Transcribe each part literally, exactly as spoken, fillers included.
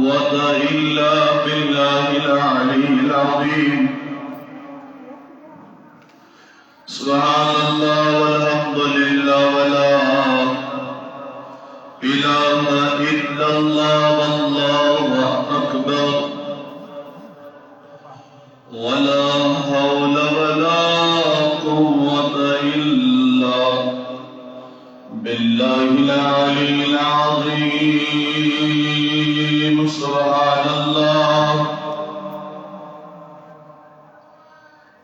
قوة إلا بالله العلي العظيم. سبحان الله والحمد لله ولا إله إلا الله والله أكبر. ولا حول ولا قوة إلا بالله العلي العظيم. سبحان الله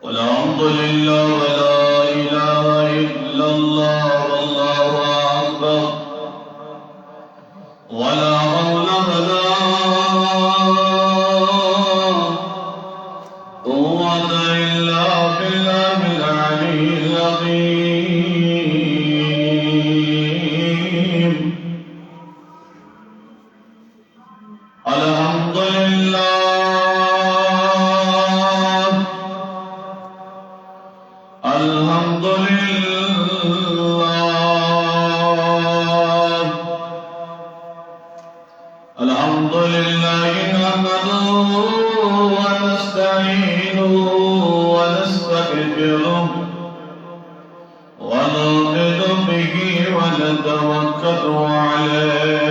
والحمد لله ولا إله إلا الله والله أكبر. ولا حول ولا قوة إلا بالله العلي العظيم. الحمد لله. الحمد لله. الحمد لله نحمده ونستعينه ونستغفره ونؤمن به ونتوكل عليه.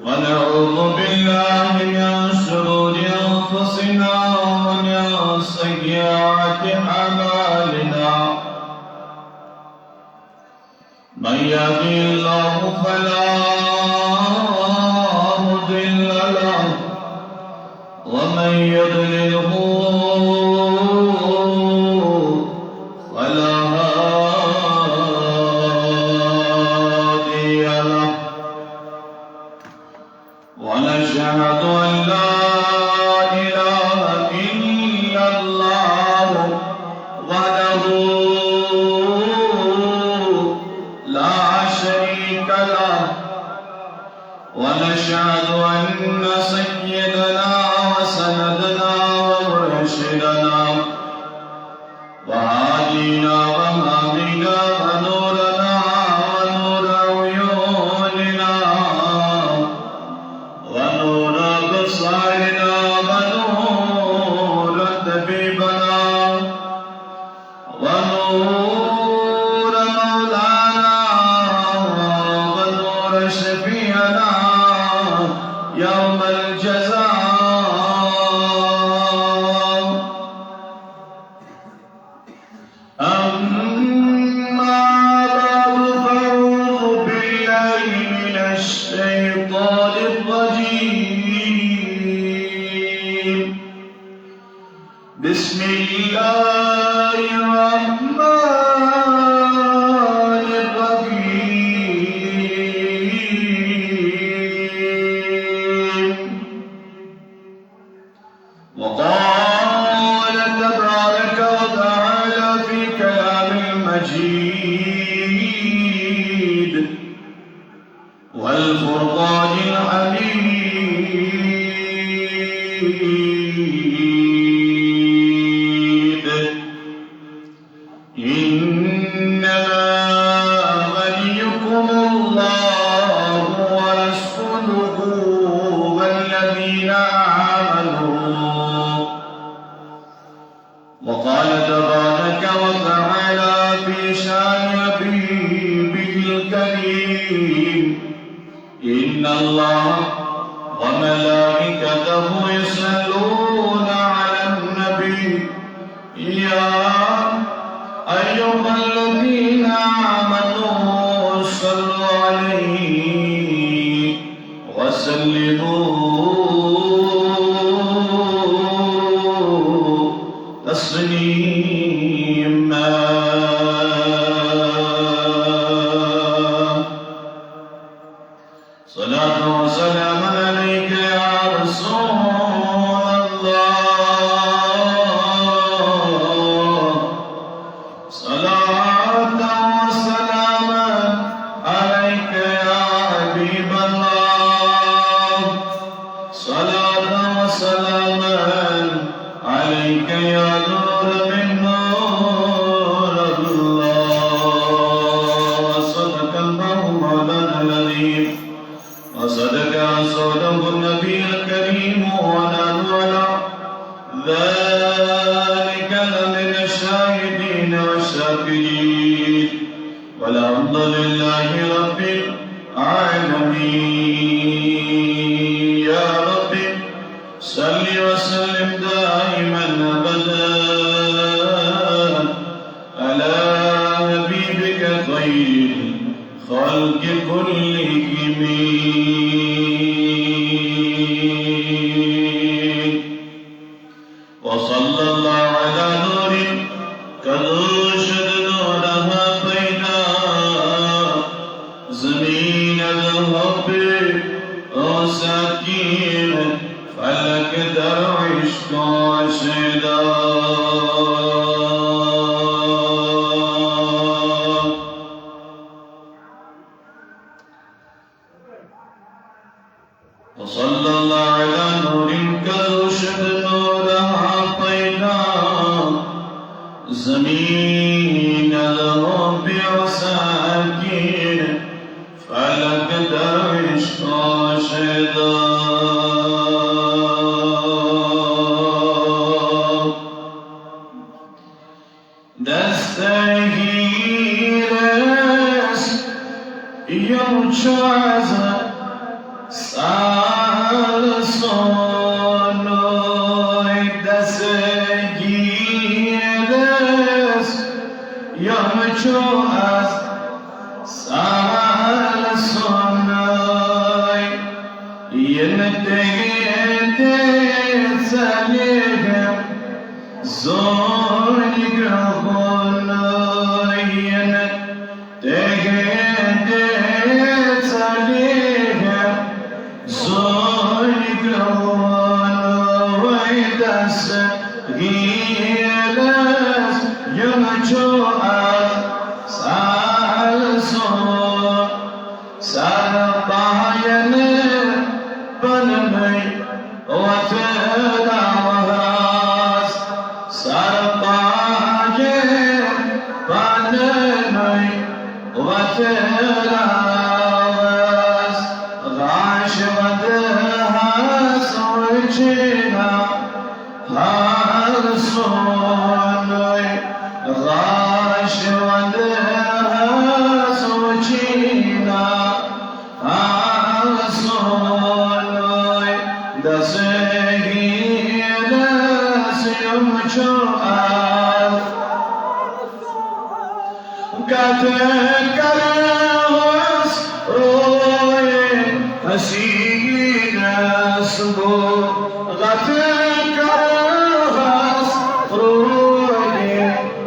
ونعوذ بالله من شرور أنفسنا ومن سيئات أعمالنا. من يهده الله فلا مضل له ومن يضلله فلا هادي له. ونشهد أن لا إله إلا الله وحده لا شريك له. ونشهد أن سيدنا وسندنا ومرشدنا وهادينا ومهدينا ونورنا ونور عيوننا ونور أبصارنا ونور طبيبنا ونور مولانا ونور شفيعنا يوم الجزاء. أما بعد، فأعوذ بالله من الشيطان الرجيم. بسم الله الرحمن الرحيم. وقال تبارك وتعالى في كلام المجيد والفرقان الحميد: إنما وليكم الله ورسوله والذين آمنوا. وقال تبارك وتعالى في شأن حبيبه الكريم: إن الله وملائكته يصلون على النبي، يا أيها الذين آمنوا صلوا عليه وسلموا تسليما. صلاة وسلام عليك يا رسول الله. صلاة وسلام لله رب العالمين. يا رب صل وسلم دائما أبدا على حبيبك خير الخلق كلهم. وصلى الله على نور کدو شد نورها پیدا، زمین از حب او ساکین، فلک در عشق و شیدا. وصلى الله على نور کدو شد نورها پیدا، زمین از حب او ساکین، فلک در عشق و شیدا. دستگیر است یمچو از سال سونوی، دستگیر است یمچو از سال سونوی، ین تگه ته سلیگم زونگ خونوی، ین تگه ته سلیگم زونگ خونوی، دستگیر است یمچو از سال سون. سر پایه پنمی وتراوس، سر پایه پنمی وتراوس، غاش ود هس وچینا هر سونوی، غاش ود هس وچینا هر سونوی، دستگیر است یمچو از گت کرس روی حسین است بو، گت کرس روی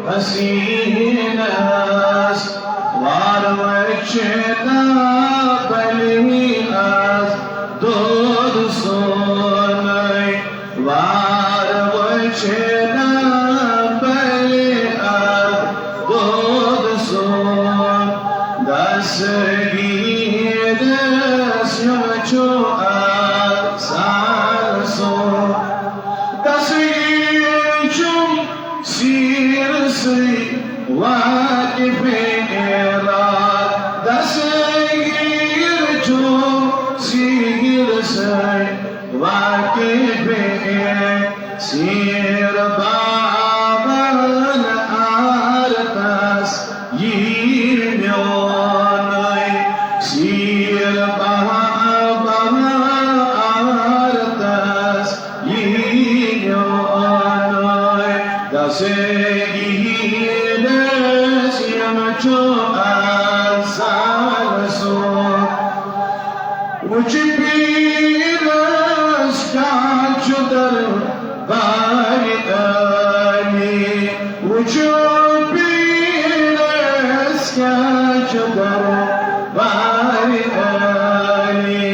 حسین است، وار وچینا بلی از دود سونوی، وار وچینا بلی از دود سون، دستگیر است یمچو از سال سون. دستگیر چون سیر سی واقف ایراد، دستگیر چون سیر سی واقف سیر بابان آرتس یی میونای، سیر بابان آرتس یی میونای، دستگیر است یمچو از سال سون. وچ پیرس کاچ در باری علی، وچ پیرس کاچ در باری علی،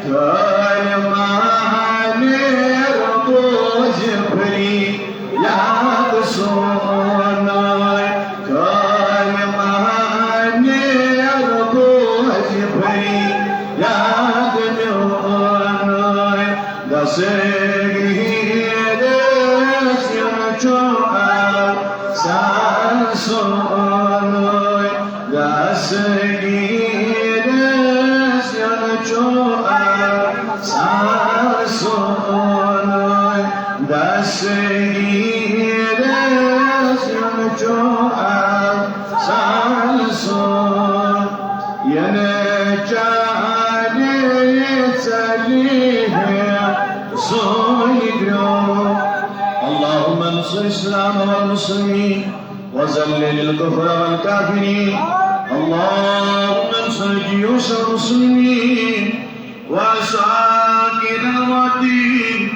تال مانیر بوج پری یاد سونای، کلمه نیر بوج پری یاد میونای، دستگیر است یمچو از سال سونای، دستگیر است یمچو از سال سونای، دستگیر است یمچو از سال سون. یعنی چاہے چلی ہے سونی گرو۔ اللهم انصر الإسلام والمسلمين وذلل الكفر والكافرين۔ اللهم انصر جيوش المسلمين وعساكر المعتدين۔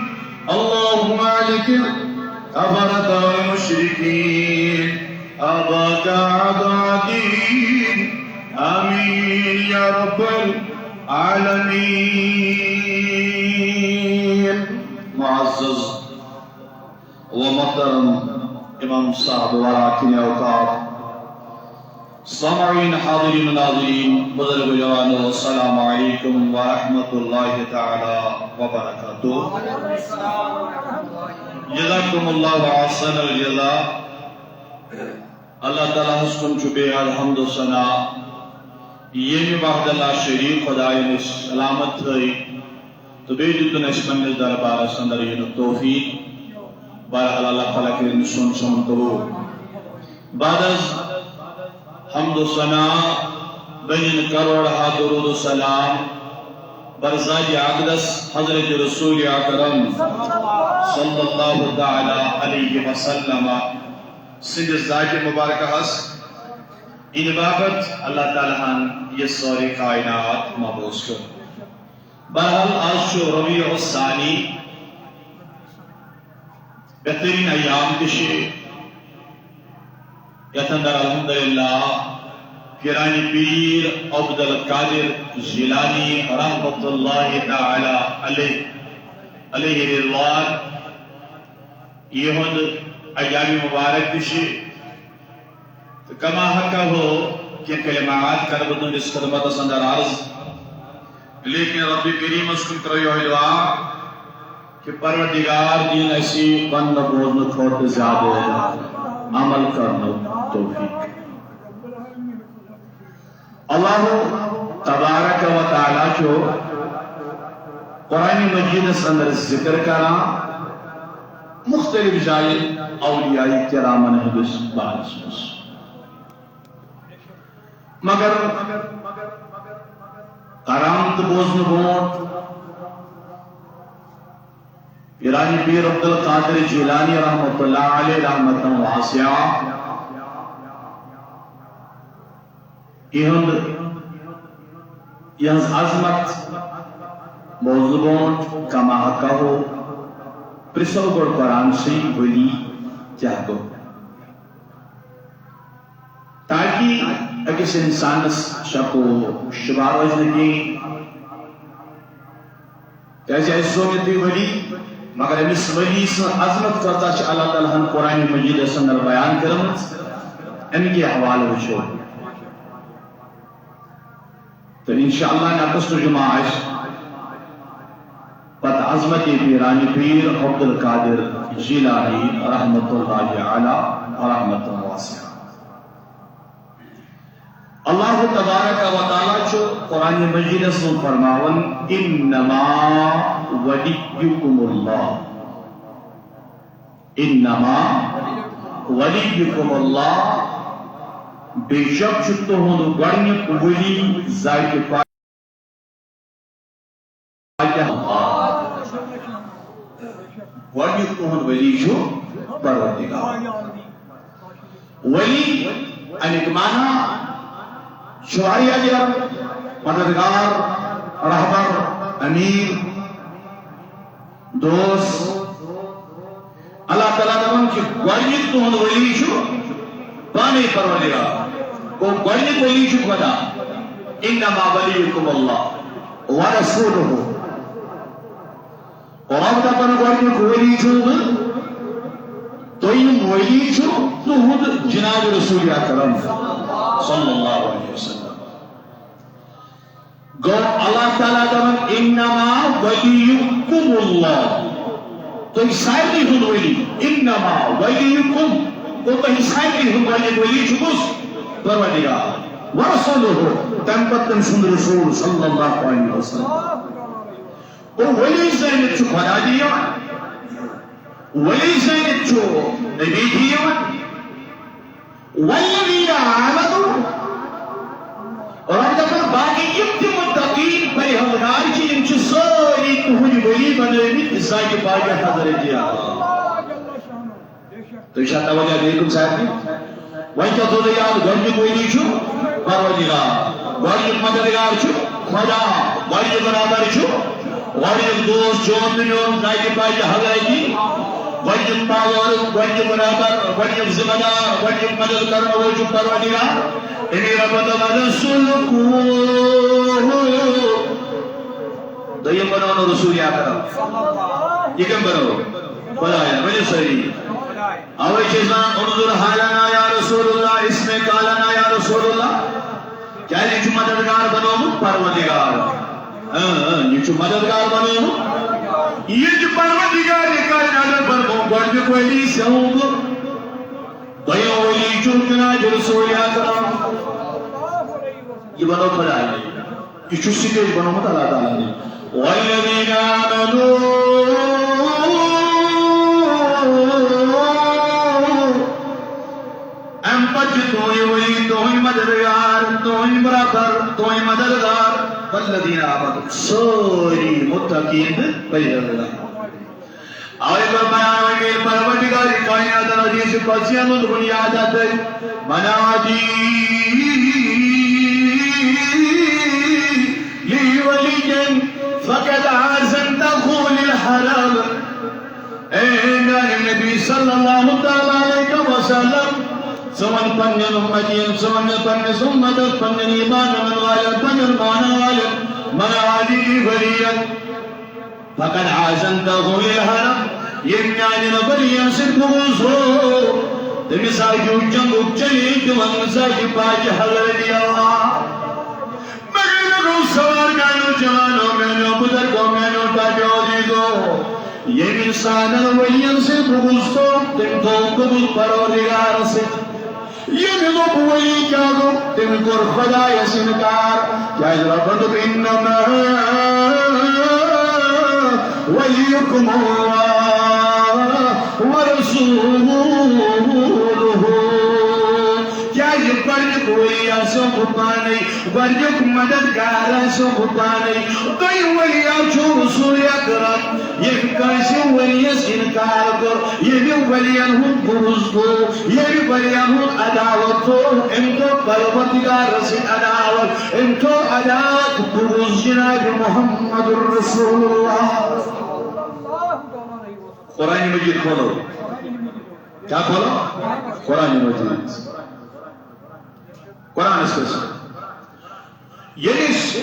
اللهم اهلك الكفرة والمشركين أعداءك أعداء الدين۔ آمين يا رب العالمين۔ معزز و محترم امام صاحب و اراکین اوقاف، سامعین، حاضرین، ناظرین، بزرگ جوانو، السلام علیکم ورحمۃ اللہ تعالی وبرکاتہ۔ جزاکم اللہ احسن الجزاء۔ اللہ تعالیٰ ہس کُن چھُ بیٚیہِ حظ حمد و ثنا، ییٚمہِ وحدہ لا شریک خدایَن أسۍ سلامت تھٲے تہٕ بیٚیہِ دیُتُن اَسہِ پننِس دربارس اندر یِنُک توفیق۔ بہرحال، اللہ تعالیٰ کٔرِن سون سون قبول۔ بعد از حمد و ثنا، بین کروڑ ہا درود و سلام بر ذات اقدس حضرت رسول اکرم صلی اللہ تعالیٰ علیہ وسلم سٕنٛدِ ذاتِ مُبارکہ ہس ہٕنٛدِ باپتھ اللہ تعالیٰ ہن یہِ سٲرٕے کائنات مبعوث کٔر۔ بہرحال، آز چھُ ربیع الثانی، بہترین ایام تہِ چھِ، یتھ اندر الحمدللہ پیرانی پیر عبد القادر جیلانی رحمۃ اللہ تعالیٰ علیہ، علیہ رضوان، یِہُنٛد ایام مبارک تہِ چھِ۔ تہٕ کما حقہ ہو کینٛہہ کلمات کرٕ بہٕ تُہنٛدِس خدمتس اندر عرض، لیکن رب کریمس کُن کرو یہوے دعا کہ پروردگار دِیِن اَسہِ وننہٕ بوزنہٕ کھۄتہٕ زیادٕ عمل کرنُک توفیق۔ اللہ تبارک و تعالیٰ چھُ قرآن مجیدس اندر ذکر کران مختلف جایہِ اولیاء کرامن ہٕنٛدِس بارس منٛز۔ مگر کرامت بوزنہٕ برونٛٹھ پیرانی پیر عبد القادر جیلانی رحمۃ اللہ علیہ رحمتاً واسعہ، یِہُنٛد، یِہٕنٛز عظمت بوزنہٕ برونٛٹھ کما حقہ ہو پرژھو گۄڈٕ قرآن سٕے ولی کیٛاہ گوٚو؟ تاکہ أکِس اِنسانس شک و شبہ روزِ نہٕ کِہیٖنۍ۔ کیازِ اَسہِ زون یہِ تُہۍ ولی، مگر أمِس ولی سٕنٛز عظمت کۭژاہ چھِ اللہ تعالیٰ ہن قرآن مجیدس اندر بیان کٔرمٕژ، اَمہِ کہِ حوالہٕ وٕچھو۔ تہٕ انشاءاللہ next جمعہ آسہِ پتہٕ عظمت پیرانی پیر عبد القادر جیلانی رحمۃ اللہ علیہ رحمۃ واسعہ۔ اللہ تبارک و تعالیٰ چھُ قرآن مجیدس منٛز فرماوان، "انما ولیکم اللہ، انما ولیکم اللہ"، بے شک چھُ تُہُنٛد گۄڈٕنیُک ولی ذاتِ پاک۔ گۄڈٕنیُک تُہُنٛد ولی چھُ پروردگار۔ ولی اَمیُک معنی چھُ واریاہ زیادٕ، مددگار، رہبر، امیر، دوست۔ اللہ تعالیٰ دَپان چھُ گۄڈٕنیُک تُہُنٛد ولی چھُ پانے پروردگار۔ گوٚو گۄڈٕنیُک ولی چھُ خدا۔ انما ولیکم اللہ ورسولہ۔ رب دَپان گۄڈٕنیُک ولی چھُس بہٕ، دوٚیِم ولی چھُ تُہُنٛد جناب رسول اکرم صلی اللہ علیہ وسلم۔ گوٚو اللہ تعالیٰ دَپان، "انما ولیکم اللہ"، تُہۍ سارنٕے ہُنٛد ولی، "انما ولیکم"، گوٚو تُہۍ سارنٕے ہُنٛد ولی، ولی چھُ کُس؟ پروردگار۔ ورسولہ، تَمہِ پتہٕ تٔمۍ سُنٛد رسول صلی اللہ علیہ وسلم۔ گوٚو ولی زٲنِتھ چھُ خدا تہِ یِوان، ولی زٲنِتھ چھُ نبی تہِ یِوان۔ والذین آمنوا، اور ہم جب بنٲومٕتۍ ذاتِ پاکہِ حضرتِ اعلیٰ۔ تُہۍ چھا توجہ بیٚیہِ کُنہِ ساتہٕ؟ وۄنۍ کیٛاہ تھوٚو تۄہہِ یاد؟ گۄڈٕنیُک ولی چھُ پروردگار، گۄڈٕنیُک مددگار چھُ خدا، گۄڈٕنیُک رہبر چھُ، گۄڈٕنیُک دوست چون تہٕ میون ذاتِ پاکہِ حضرتِ، گۄڈٕنیُک پالور، گۄڈٕنیُک رہبر، گۄڈٕنیُک ذمہ دار، گۄڈٕنیُک مدد کرن وول چھُ پروردگار۔ امی ربط رسول کو۔ دوٚیِم بنوو نہٕ رسول اکرم۔ یہِ کٔمۍ بنوو؟ خداین۔ ؤنِو سٲری۔ اوے چھِ أسۍ وَنان، انظر حالنا یا رسول اللہ، اسم کالنا یا رسول اللہ۔ کیٛازِ یہِ چھُ مددگار بنوومُت پروردگار۔ اۭں، اۭں، یہِ چھُ مددگار بنوومُت۔ یہِ چھُ پروردگار، یہِ کَرِ نظر بنوومُت گۄڈٕنیُک ولی سیوٚد۔ دوٚیِم ولی چھُ جناب رسول اکرم۔ یہِ بنوو خداے۔ یہِ چھُ سٹیج بنوومُت اللہ تعالیٰ نے۔ والذین آمنوا۔ اَمہِ پتہٕ چھِ تُہٕنٛدۍ ولی، تُہٕنٛدۍ مددگار، تُہٕنٛدۍ برابر، تُہٕنٛدۍ مددگار۔ والذین آمنوا، سٲری متقین تہٕ پرہیزگار۔ آیت بیان وۄنۍ ییٚلہِ پروردگار کائناتن حدیث قدسی ہُنٛد بنیاد اَتھ، من عادی لی ولیاً فقد آذنتہ للحرب۔ اے میانہِ نبی صلی اللہ تعالیٰ علیہ وسلم، ژٕ وَن پننٮ۪ن امتین، ژٕ وَن پننِس امتس، پننٮ۪ن ایمان انن والٮ۪ن، پننٮ۪ن مانن والٮ۪ن، من عادی لی ولیاً فقد آذنتہ للحرب، ییٚمۍ میانٮ۪ن ولیَن سۭتۍ بغض تھوٚو، تٔمِس آسیو جنگُک چیلنج دِوان ذاتِ پاکہِ حضرتِ اعلیٰ۔ مگر مےٚ گوٚو سوال، میانیو جوانو، میانیو بزرگو، میانیو ٹاٹیو عزیزو، ییٚمۍ انسانن ولیَن سۭتۍ بغض تھوٚو، تٔمۍ تھوٚو بغض پروردگارس سۭتۍ۔ ییٚمہِ دوٚپ ولی کیٛاہ گوٚو؟ تٔمۍ کوٚر خدایس انکار۔ کیٛازِ؟ رۄبن دوٚپ، انما ولیکم اللہ ورسولہ۔ کیٛازِ؟ گۄڈٕنیُک ولی آسیو بہٕ پانے، گۄڈٕنیُک مددگار آسیو بہٕ پانے، دوٚیِم ولی آسیو رسول اکرم۔ ییٚمہِ کٲنٛسہِ ؤلِیَس اِنکار کوٚر، ییٚمہِ ؤلِیَن ہُنٛد بُغض کوٚر، ییٚمہِ ؤلِیَن ہُنٛد عداوت کوٚر، أمۍ کوٚر پروردگارَس سۭتۍ عداوت، أمۍ کوٚر عداوت بُغض جناب محمد رسول اللہ۔ قرآن مجید کھولو۔ کیا کھولو؟ قرآن مجید۔ قرآنس پٮ۪ٹھ۔ ییٚلہِ أسۍ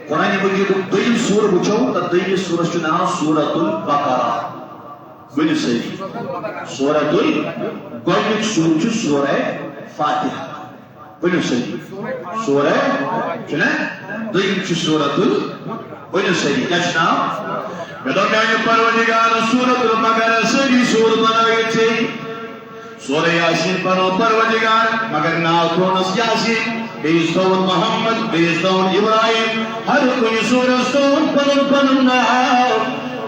قرآن مجیدُک دوٚیِم سورٕ وٕچھو، تہٕ دوٚیمِس سورس چھُ ناو سورۃ البقرہ۔ ؤنِو سٲری۔ سورۃ ال-، گۄڈٕنیُک سورٕ چھُ سورہ فاتحہ۔ ؤنِو سٲری۔ سورہ، چھُنہ؟ دوٚیِم چھُ سورۃ ال-، ؤنِو سٲری، کیٛاہ چھُ ناو؟ مےٚ دوٚپ، میٛانہِ پروردگارَن سورۃ البقرہ سٲری سورٕ بنٲوِتھ ژےٚ۔ سورہ یاسین پرو پروردگار، مگر ناو تھوونس یاسین، بیٚیِس تھووُن محمد، بیٚیِس تھووُن ابراہیم، ہر کُنہِ سورس تھووُن پنُن پنُن ناو۔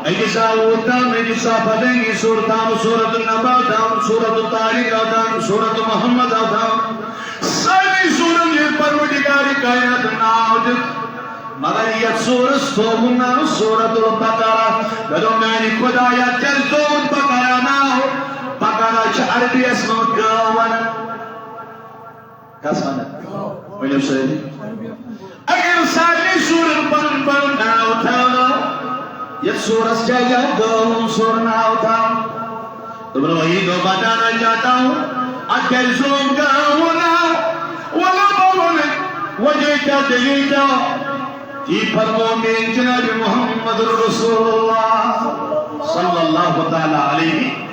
أکِس آو اوٗر تام، أکِس آو فلٲنی سورٕ تام، سورۃ النبا تام، سورۃ الطارق تام، سورۃ محمد تام۔ سارنٕے سورن ییٚلہِ پروردگار کائنات ناو دیُت، مگر یتھ سورس تھووُن ناو سورۃ البقرہ۔ مےٚ دوٚپ، میانہِ خدایا، کیٛازِ تھووُن بقرہ ناو؟ بقرہ چھِ عربی یس منٛز گٲو ونان۔ کس ونان؟ ؤنِو سٲری۔ اگر سارنٕے سورن پنُن پنُن ناو تھاونو، یتھ سورس کیٛازِ آو گٲو ہُنٛد سور ناو تھاونہٕ؟ دوٚپُن، وہی تو بتانا چاہتا ہوں، اتھ کیٛازِ تھووُن گٲو ہُنٛد ناو؟ وَلہٕ بہٕ وَنہٕ، وجہ کیٛاہ، دٔلیٖل کیٛاہ؟ تی فرموو مےٚ جناب محمد رسول اللہ صلی اللہ تعالیٰ علیہ۔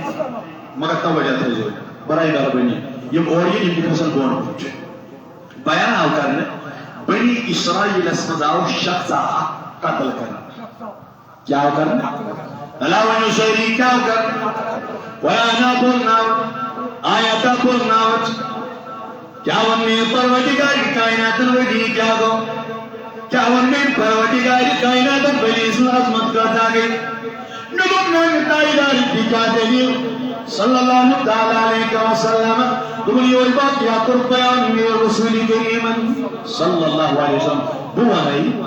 مگر توجہ تھٲیزیو، برائے مہربٲنی، یِم اورٕ یِن، یِم تہِ کھسن برونٛٹھ برونٛٹھ۔ بیان آو کرنہٕ، بنی اسرائیلس منٛز آو شخصا اکھ قتل کرنہٕ۔ کیٛاہ آو کرنہٕ؟ اللہ ؤنِو سٲری، کیٛاہ آو کرنہٕ؟ قرآن آو بولناونہٕ، آیت آو بولناونہٕ۔ کیٛاہ ووٚن مےٚ پروردگار کائناتن ولی کیٛاہ گوٚو؟ کیٛاہ ووٚن مےٚ پروردگار کائناتن ولی سٕنٛز عظمت کۭژاہ گٔے؟ مےٚ دوٚپ، میٛانہِ تاجدار، یہِ کیٛاہ دٔلیٖل؟ صلی اللہ تعالیٰ علیہ وسلم۔ دوٚپُن، یہِ اوس واقعہ کوٚر بیان مےٚ رسول کریٖمن صلی اللہ علیہ وسلم۔ بہٕ وَنَے۔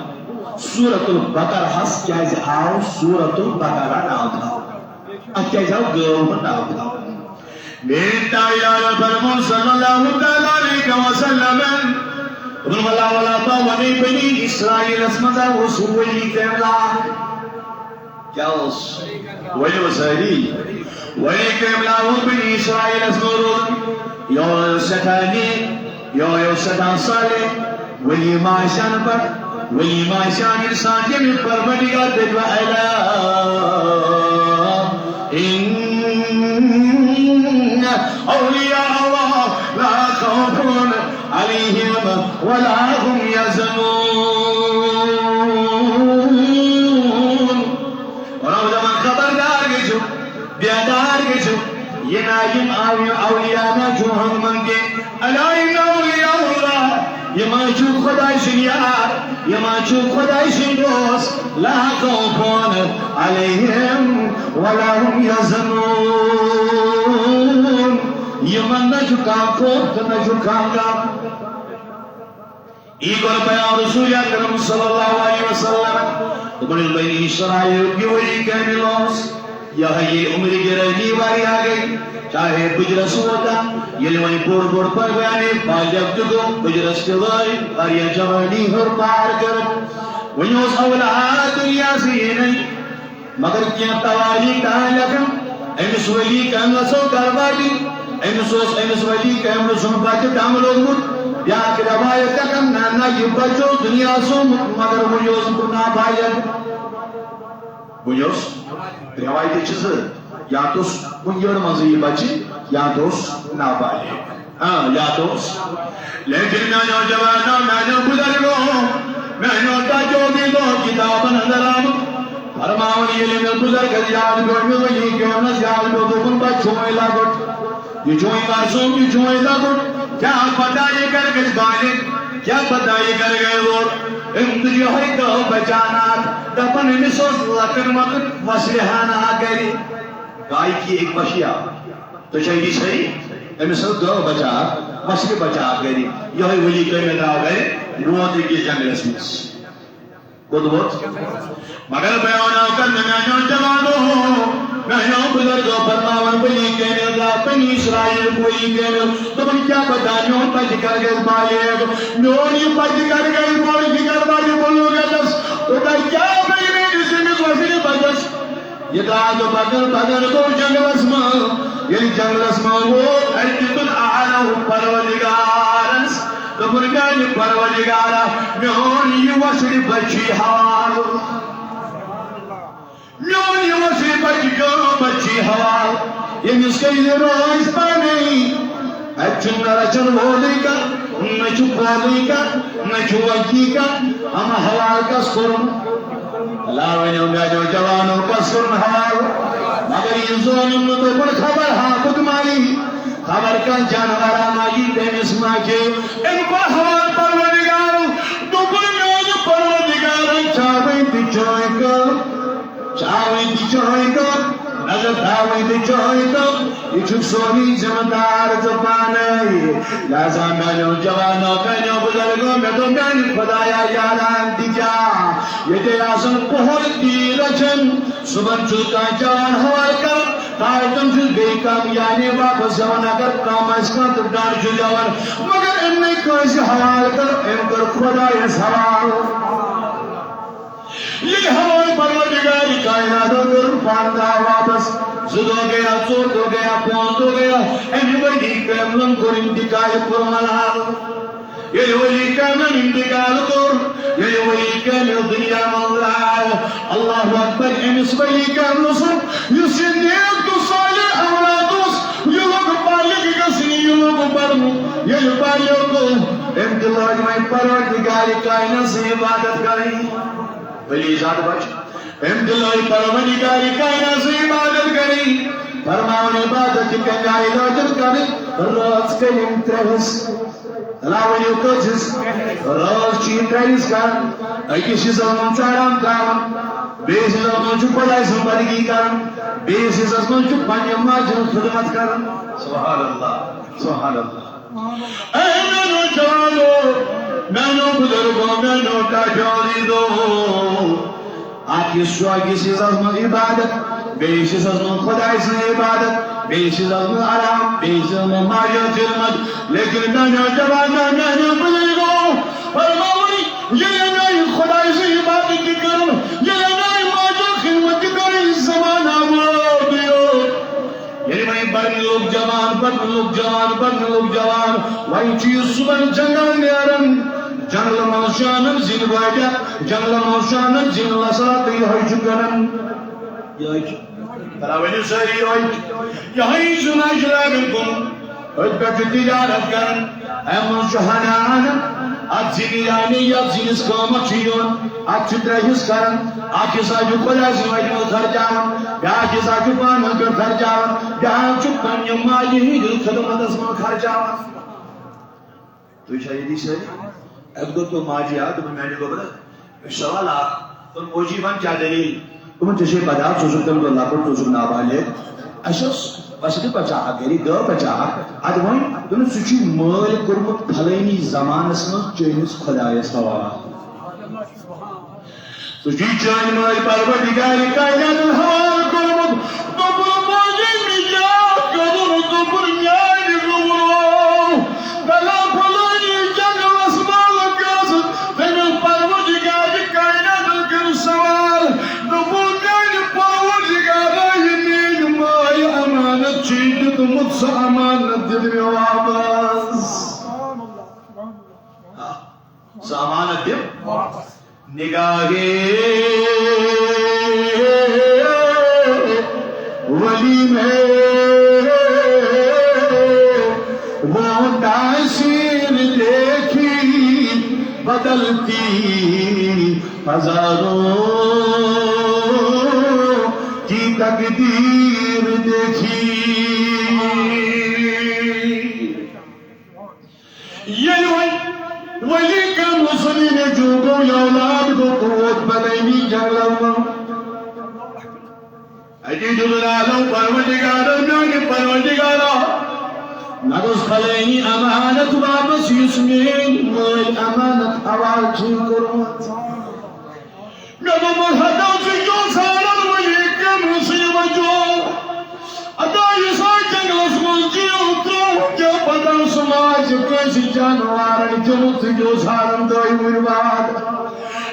سورة البقرہ ہس کیازِ آو سورة البقرہ ناو تھاونہٕ؟ اتھ کیازِ آو گٲو ہُنٛد ناو تھاونہٕ؟ میٲنۍ تاجدارن فرموو صلی اللہ تعالیٰ علیہ وسلم، دوٚپُن، ولا ولا، بہٕ وَنَے بنی اسرائیلس منٛز اوس ؤلی کامہِ لاگ۔ کیٛاہ اوس؟ ؤلِو سٲری۔ ؤلی کامہِ لاگ اوس بنی اسرائیلس منٛز روزان۔ یہِ اوس سٮ۪ٹھاہ نیک، یہِ اوس سٮ۪ٹھاہ صالح۔ ولی ما آسہِ ہا نہٕ پتہٕ، ولی ما آسہِ ہا نہٕ انسان، ییٚمہِ پروردگار دٔپِو، الا ان اولیاء اللہ لا خوف علیہم ولا هم یحزنون۔ اور دپان، خبردار گژھِو، بیدار گژھِو، یہِ نا یِم او-، اولیاء نا چھُ ہنگمن کینٛہہ۔ الا ان اولیاء اللہ، یِم ہا چھِ خداے سٕنٛدۍ یار، یِم ہا چھِ خداے سٕنٛدۍ دوست۔ لا خوف علیہم ولا هم یحزنون۔ یِمن نہ چھُ کانٛہہ خوف تہٕ نہ چھُ کانٛہہ غم۔ یہِ کوٚر بیان رسول اکرم صلی اللہ علیہ وسلم۔ دوٚپُن، ییٚلہِ بنی اسرائیل یہِ ؤلی کامہِ اوس، یہِ ہا ییٚلہِ عمرِ گرٲنی واریاہ گٔے، چاہے بُجرس ووت، ییٚلہِ وۄنۍ بوٚڑ بوٚڑ پروانہِ بالغ تہِ گوٚو، بُجرس تہِ وٲتۍ، واریاہ جوانی ہیوٚر پار کٔر۔ وۄنۍ اوس اولاد دُنیاہس یِنٕے۔ مگر کینٛہہ توٲریٖخ تام لیکھان، أمِس ؤلی کامہِ اوس گرٕ واجِنۍ، أمِس اوس، أمِس ؤلی کامہِ سُنٛد بچہِ دم لوٚگمُت۔ بیٛاکھ روایت لیکھان، نہ، نہ، یہِ بچہِ اوس دُنیا سومُت، مگر وُنہِ اوس نہٕ نابالغ۔ وُنہِ اوس، روایتہٕ چھِ زٕ، یا تہٕ اوس کُنہِ جایہِ منٛزٕے یہِ بچہِ، یا تہٕ اوس نابالغ۔ ہاں، یاد اوس۔ لیکن میانیو جوانو، میانیو بزرگو، میانیو تاجو بیدو، کتابن اندر آمُت۔ فرماوان ییٚلہِ مےٚ بزرگس یاد پیوٚو، مےٚ ؤلی کامہِ یاد پیوٚو، دوٚپُن، بہٕ چھُ وۄنۍ لۄکُٹ۔ یہِ چھُ وۄنۍ معصوم، یہِ چھُ وۄنۍ لۄکُٹ۔ کیٛاہ پتہ یہِ کر گژھِ بالغ؟ کیٛاہ پتہ یہِ کر گژھِ بوٚڑ؟ أمۍ تُج یِہوٚے دۄہ بچان اکھ۔ دپان أمِس اوس لۄکٕٹ مۄکٕٹ وسلہِ ہنا گرِ۔ گائے کی ایک بچی آ۔ تو چاہے یہِ چھے، أمِس ٲس گٲو بچا، وسلہِ بچا گرِ۔ یِہوٚے ؤلی کامہِ درٛاو گرِ، ووت أکِس جنگلس منٛز۔ کوٚت ووت؟ مگر بیان آو کرنہٕ میانیو جوانو، میانیو بزرگو، فرماوان ؤلی کامہِ درٛاو بنی اسرائیل ؤلی کامہِ۔ دوٚپُن، کیٛاہ پتہ میون بچہِ کر گژھِ بالغ، میون یہِ بچہِ کر گژھِ بوٚڑ، یہِ کر واتہِ بلوغتس۔ کوتاہ کیٛاہ گٔے میٲنِس أمِس وسلہِ بچس؟ یہِ درٛاو تہٕ پکان پکان گوٚو جنگلس منٛز۔ ییٚلہِ جنگلس منٛز ووت، اَتہِ دیُتُن آرام پروردگارس۔ دوٚپُن، میانہِ پروردگارا، میون یہِ وۄسرِ بچی حوالہٕ۔ میون یہِ وۄسرِ بچہِ، میون بچی حوالہٕ۔ ییٚمِس کٔرۍ یہِ رٲچھ پانے۔ اَتہِ چھُنہٕ نہ رچھن وولٕے کانٛہہ، نہ چھُ پولٕے کانٛہہ، نہ چھُ وکی کانٛہہ، اما حوالہٕ کس کوٚرُن؟ اللہ ؤنِو میانیو جوانو، کس کوٚرُن حوالہٕ؟ مگر یہِ ظٲلِم نہٕ دوٚپُن خبر ہاپُت ما یی، خبر کانٛہہ جانورا ما یی، تٔمِس ما کھیٚیہِ۔ أمۍ کوٚر حوالہٕ پروردگارو، دوٚپُن میانہِ پروردگارن چھا وۄنۍ تہِ چٲنۍ کٲم؟ چاوٕنۍ تہِ چٲنۍ کٲم، نظر تھاوٕنۍ تہِ چٲنۍ کٲم۔ یہِ چھُ سورُے ذمہٕ دار ژٕ پانے۔ لہذا میانیو جوانو، میانیو بزرگو، مےٚ دوٚپ میانہِ خدایا یاران تہِ کیٛاہ؟ ییٚتے آسن پۄہر تیٖر رچھن، صُبحن چھُ کانٛہہ جوان حوالہٕ کران، تارکن چھُ بیٚیہِ کانٛہہ یعنی واپس یِوان، اگر کم آسہِ کانٛہہ تہٕ ڈنڈ چھُ دِوان، مگر أمۍ نَے کٲنٛسہِ حوالہٕ کٔر، أمۍ کٔر خدایس حوالہٕ۔ ییٚلہِ حوالہٕ پروردگار کائناتو کوٚرُن پانہٕ ترٛاو واپس، زٕ دۄہ گٔیا، ژور دۄہ گٔیا، پانٛژھ دۄہ گٔیا، اَمہِ ؤری کٔمۍ لوٚن کوٚر انتقال کوٚر ملال۔ ییٚلہِ ؤلی کامہِ انتقال کوٚر، ییٚلہِ ؤلی کامہِ دُنیا منٛز درٛاو، اللہ اکبر، أمِس ؤلی کامہِ سُنٛد یُس یہِ نیک تہٕ صالح اولاد اوس، یہِ لوٚگ بالغ گژھنہِ، یہِ لوٚگ پرنہِ۔ ییٚلہِ بالغ گوٚو، أمۍ تہِ لٲج وۄنۍ پروردگار کائنات سٕنٛز عبادت کرٕنۍ۔ ؤلی زیادٕ بچ۔ أمۍ تہِ لٲج پروردگار کائنات سٕنٛز عبادت کرٕنۍ۔ فرماوان عبادت تہِ کمہِ آیہِ لٲجِن کرٕنۍ؟ رٲژ کٔرِن ترٛےٚ حصہٕ۔ اللہ ؤنِو کٔژ حصہٕ؟ رٲژ چھِ یہِ ترٛےٚ حصہٕ کران۔ أکِس حصس منٛز چھُ آرام ترٛاوان، بیٚیِس حصس منٛز چھُ خۄداے سٕنٛز بندگی کران، بیٚیِس حصس منٛز چھُ پننہِ ماجہِ ہٕنٛز خدمت کران۔ سبحان اللہ، سبحان اللہ۔ اے میانیو جوانو، میانیو بزرگو، میانیو ٹاٹھیو عزیزو، اکھ حصہٕ چھُ أکِس حصس منٛز عبادت، بیٚیِس حصس منٛز خۄداے سٕنٛز عبادت، بیٚیِس حصس منٛز آرام، بیٚیِس حصس منٛز ماجہِ ہٕنٛز خدمت۔ لیکن میانیو جوانو، میانیو بزرگو، فرماوُن، ییٚلہِ میانہِ خۄداے سٕنٛز عبادت تہِ کٔرٕم، ییٚلہِ میانہِ ماجہِ ہٕنٛز خدمت تہِ کٔرٕم، زمانہٕ ووت یوت۔ ییٚلہِ وۄنۍ پرنہٕ لوٚگ جوان، پرنہٕ لوٚگ جوان، پرنہٕ لوٚگ جوان، وۄنۍ چھُ یہِ صُبحن جنگل نیران، جنگلہٕ منٛز چھُ انان زِنۍ واریاہ، جنگلہٕ منٛز چھُ انان زِنۍ لسرا تہٕ یِہوٚے چھُ کران۔ یِہوٚے چھُ کران، ؤنِو سٲری یِہوٚے۔ یِہوٚے چھُ ناجہِ لاگان کُن۔ أتھۍ پٮ۪ٹھ چھُ تجارت کران۔ اَمہِ منٛز چھُ ہنا انان۔ اتھ زِنہِ یعنی یتھ زِنِس قۭمتھ چھُ یِوان، اتھ چھِ ترٛےٚ حصہٕ کران۔ اکھ حصہٕ چھُ خۄداے سٕنٛدِ وتہِ منٛز خرچاوان، بیٛاکھ حصہٕ چھُ پانہٕ پٮ۪ٹھ خرچاوان، بیٛاکھ چھُ پننہِ ماجہِ ہٕنٛدِ خدمتس منٛز خرچاوان۔ تُہۍ چھا ییٚتی سٲری؟ اَکہِ دۄہ پیوٚو ماجہِ یاد، دوٚپُن، "میانہِ گوٚبرا، مےٚ چھُ سوال اکھ۔" دوٚپُن، "موجی، وَن کیٛاہ دٔلیٖل؟" دوٚپُن، "ژےٚ چھے پَتہ، ژٕ اوسُکھ تَمہِ دۄہ لۄکُٹ، ژٕ اوسُکھ نابالغ۔ اَسہِ اوس وَسہِ تہِ بَچہٕ اَکھ گَرِ، گٲو بَچہٕ اَکھ۔ اَدٕ وۄنۍ دوٚپُن، سُہ چھُے مٲلۍ کوٚرمُت فَلٲنی زمانَس منٛز چٲنِس خۄدایَس حوالہٕ۔" سُہ چھُے چٲنۍ مٲلۍ پروردگارِ کائناتن حوالہٕ کوٚرمُت۔ دوٚپُن، "موجی، مےٚ کیٛاہ کَرُن؟" دوٚپُن، "میٛانہِ گوٚبرو، بلا فلٲنی جنگلس منٛز گٔژھ تٔمِس پروردگارِ کائناتن کٔرِو سوال۔" دوٚپُن، "میٛانہِ پروردگارا، یہِ میٛٲنۍ ماے امانت چھُے دیُتمُت، سُہ امانت دِ مےٚ واپس۔" سُہ امانت دِم۔ نگاہِ ولی میں وہ تاثیر دیکھی بدلتی، ہزاروں کی تقدیر دیکھی۔ ییٚلہِ وۄنۍ ولی کٔمۍ سُنٛد یہِ نیٚچوٗ گوٚو، یہِ اولاد گوٚو، تہٕ ووت بدٲمی جنگلن منٛز۔ اَتی دیُت نادو پروردگارا، میٛانہِ پروردگارا، مےٚ گوٚژھ فلٲنی امانت واپس، یُس میٛٲنۍ مٲلۍ امانت حوالہٕ چھُے کوٚرمُت۔ مےٚ دوٚپمَس، ہتا ژٕ کیٛاہ ژھانٛڈان ولی کٔمۍ سٕنٛدِ وجوٗد؟ ہتا یُس آز جنگلس منٛز جیٖل ترٛووُن، کیٛاہ پتہ سُہ ما آسہِ کٲنٛسہِ جانوارن کھیوٚمُت، ژٕ کیٛاہ ژھانٛڈان دۄیہِ وُہٕرۍ بعد؟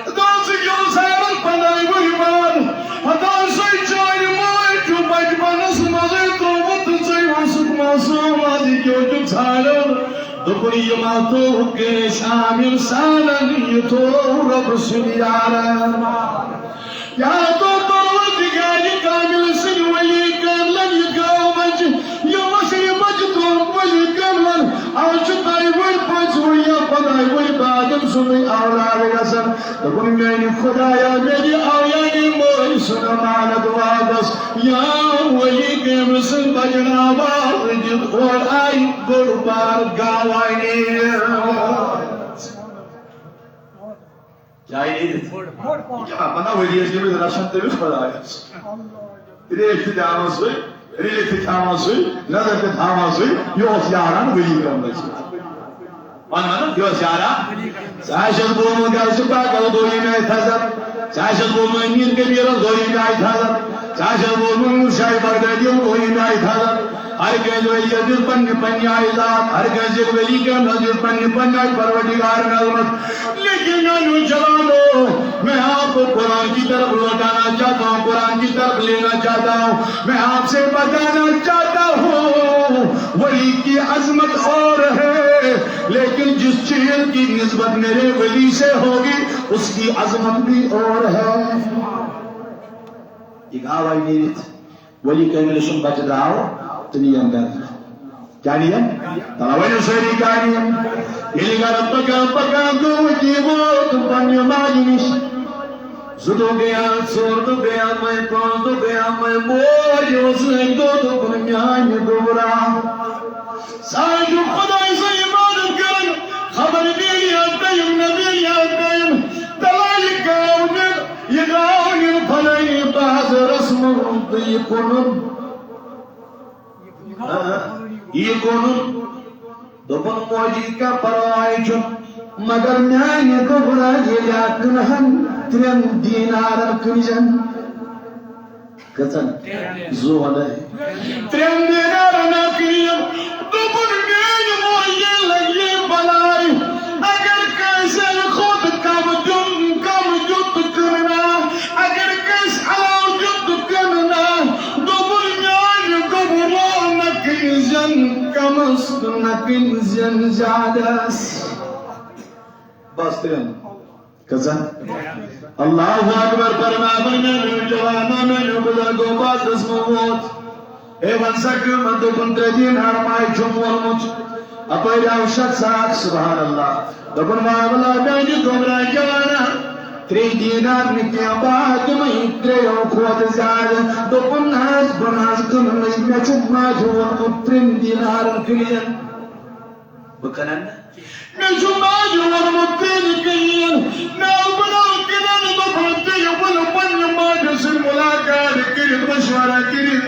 ہتا ژٕ کیٛاہ ژھانٛڈان پنٛداہہِ وُہٕرۍ بعد؟ ہتا سُے چٲنۍ مٲلۍ چھُ بچپنس منٛزٕے ترٛوومُت تہٕ ژٕے اوسُکھ معصوٗم، از یہِ کیٛاہ چھُکھ ژھانٛڈان؟ دوٚپُن، یہِ ما تھوٚو کٲنٛسہِ عام اِنسانن، یہِ تھوٚو رۄب سُنٛد یارن۔ یا تو پروردگار کامل سٕنٛدۍ ولی کاملن یہِ گٲو بچہِ، یہِ وۄنۍ یہِ بچہِ ترٛوو ولی کاملن۔ آز چھُ دۄیہِ ؤہٕرۍ، پانٛژِ ؤہٕرۍ یا پنٛداہہِ ؤہٕرۍ بعد أمۍ سُنٛدٕے اولاد گژھان۔ دوٚپُن، میٛانہِ خۄدایا، مےٚ دِ او یعنی مٲلۍ سُنٛد امانت واپس۔ یا ولی کامل سٕنٛدۍ بچن آواز دِتھ اورٕ آیہِ بوٚڑ بار گاوانی۔ جاے نیٖرِتھ۔ یہِ چھُ پنٛداہ ؤری ٲسۍ گٔمٕتۍ رچھان تٔمِس خۄدایَس۔ ترٛیش تہِ تھاوان سُے، ریٚلہِ تہِ تھاوان سُے، نظر تہِ تھاوان سُے۔ یہِ اوس یاران ؤلی کاملَس سۭتۍ۔ وَن وَن، یہِ اوس یاران۔ ژےٚ آسٮ۪س بوٗزمُت غوث پاکَس گوٚو ییٚمہِ آیہِ تھزر۔ ژےٚ آسٮ۪س بوٗزمُت أمیٖر کبیٖرَس گوٚو ییٚمہِ آیہِ تھزر۔ ژےٚ آسٮ۪س بوٗزمُت نوٗر شاہہِ بغدادیَس گوٚو ییٚمہِ آیہِ تھزر۔ ہر کٲنٛسہِ ولی یَس دیُت پننہِ پننہِ آیہِ ذات، ہر کٲنٛسہِ ولی کاملَس دیُت پننہِ پننہِ آیہِ پروردگارَن عظمت۔ لیکن میانو جوانو، میں آپ کو قرآن کی طرف لوٹانا چاہتا ہوں، قرآن کی طرف لینا چاہتا ہوں۔ میں آپ سے بتانا چاہتا ہوں، ولی کی عظمت اور ہے، لیکن جس چیز کی نسبت میرے ولی سے ہوگی، اس کی عظمت بھی اور ہے۔ یہ گاو آئی میرے ولی کامل سُنٛد بچہٕ درٛاو تہٕ نِیَن گرٕ۔ کیٛاہ نِیَن؟ تَلہ ؤنِو سٲری کیٛاہ نِیَن؟ ییٚلہِ گرٕ پَکان پَکان گوٚو، یہِ ووت پنٛنہِ ماجہِ نِش۔ زٕ دۄہ گٔیان، ژور دۄہ گٔیان، وۄنۍ پانٛژھ دۄہ گٔیان، وۄنۍ بوے اوس أمۍ دۄہ دوٚپُن، میٛانہِ گوٚبرا، ژٕ آسُکھ خۄداے سٕنٛز عبادت کران، خبر میلیا ٹایم نہ میلیا ٹایم، تَلہ یہِ گاو نِن۔ یہِ گاو نِن فلٲنی بازرس منٛز تہٕ یہِ کٕنُن۔ ہاں، یہِ کٕنُن۔ دوٚپُن، موجی، کانٛہہ پرواے چھُنہٕ۔ مگر میانہِ گوٚبرا ییٚلہِ کٕنہن ترٛٮ۪ن دینارن کٕنجن۔ کٔژن؟ زٕ وَنے۔ ترٛٮ۪ن دینارن کٕنجن۔ دوٚپُن، میانہِ موجی لگہِ بلاے۔ اگر کٲنٛسہِ کھۄتہٕ کم دیُن، کم دیُت کٕننا، اگر کٲنٛسہِ علاوٕ دیُت کٕننا، دوٚپُن، میانہِ گوٚبرا نہ کٕنزن کمس تہٕ نہ کٕنزن زیادس۔ بس ترٛٮ۪ن۔ کٔژن؟ اللہ اکبر فرماوان، میانیو جوانو، میانیو بزرگو، بازرس منٛز ووت۔ ہے، وَن سا قۭمتھ؟ دوٚپُن، ترٛےٚ دینار ماے چھُم ووٚنمُت۔ اَپٲرۍ آو شخص اکھ، سبحان اللہ۔ دوٚپُن، وَن وَلا میانہِ گوٚبرا جوانا، ترٛےٚ دینار نہٕ کینٛہہ، بہٕ ہا دِمَے ترٛیٚیو کھۄتہٕ زیادٕ۔ دوٚپُن، نہ حظ، بہٕ نہ حظ کٕنہٕ نہٕ، مےٚ چھُ ماجہِ ووٚنمُت ترٛٮ۪ن دینارن کٕنِن۔ بہٕ کٕنن نہٕ۔ مےٚ چھُ ماجہِ ووٚنمُت، تیٚلہِ کِہیٖنۍ۔ مےٚ آو بٕڈٕ کِنن دوٚپُن، تیٚلہِ ؤلِو پننہِ ماجہِ سۭتۍ مُلاقات کٔرِتھ، مشورہ کٔرِتھ۔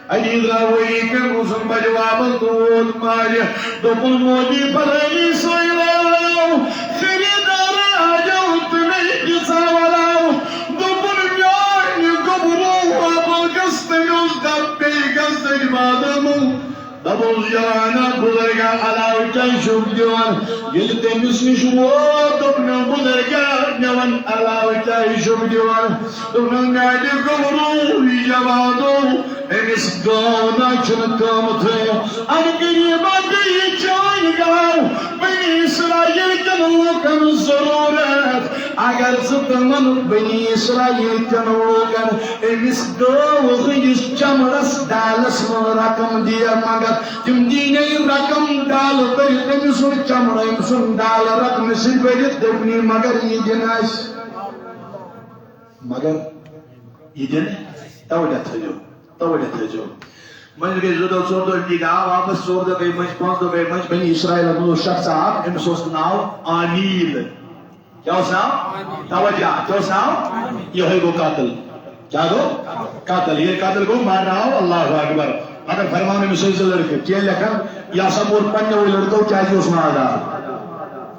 علی درٛاو ؤری کٔرۍ اوسُن بجہِ واپس تہٕ ووت ماجہِ۔ دوٚپُن، مودی فلٲنی صٲب آو، خریٖدار آو تہٕ مےٚ یہِ دِژاو علاوٕ۔ دوٚپُن، میٛانہِ گوٚبرو واپس گژھ تٔمِس دَپ بیٚیہِ گژھ تٔمۍ بادامو۔ دَپُس، جوانا، بُزرگا علاوٕ کیٛازِ چھُکھ دِوان؟ ییٚلہِ تٔمِس نِش ووت، دوٚپنَس، بُزرگا، مےٚ وَن علاوٕ کیٛازِ چھُکھ دِوان؟ دوٚپنَس، میٛانہِ گوٚبرو، یہِ جوانو، أمِس گٲو نہ چھُنہٕ قۭمتھٕے۔ اَمہِ غریٖبا گٔے یہِ چٲنۍ گاو بنی اسرائیل کٮ۪ن لوٗکَن ضروٗرت۔ اگر ژٕ تِمن بنی اسرائیل کٮ۪ن لوٗکن أمِس گٲو ہٕنٛدِس چمڑس ڈالس منٛز رقم دِیَکھ، مگر تِم دِی نہٕ یہِ رقم ڈالہٕ بٔرِتھ أمۍ سُنٛد چمڑٕ، أمۍ سُنٛد ڈالہٕ رقمہٕ سۭتۍ بٔرِتھ، دوٚپنی، مگر یہِ دِن اَسہِ۔ مگر یہِ دِن، توجہ تھٲیِو، توجہ تھٲیِو۔ مٔنٛزۍ گٔے زٕ دۄہ، ژور دۄہ، یہِ آو واپس، ژور دۄہ گٔے مٔنٛزۍ، پانٛژھ دۄہ گٔے مٔنٛزۍ، بنی اسرائیلن منٛز اوس شخص اکھ، أمِس اوس ناو آمیل۔ کیٛاہ اوس ناو؟ توجہ، کیٛاہ اوس ناو؟ یِہوٚے گوٚو قتل۔ کیٛاہ گوٚو؟ قتل۔ ییٚلہِ قتل گوٚو، مارنہٕ آو، اللہ اکبر۔ مگر فرماو أمِس ٲسۍ زٕ لڑکہٕ، کینٛہہ لیکھن، یہِ ہسا موٗد پننیو لڑکو، کیٛازِ یہِ اوس ماردار۔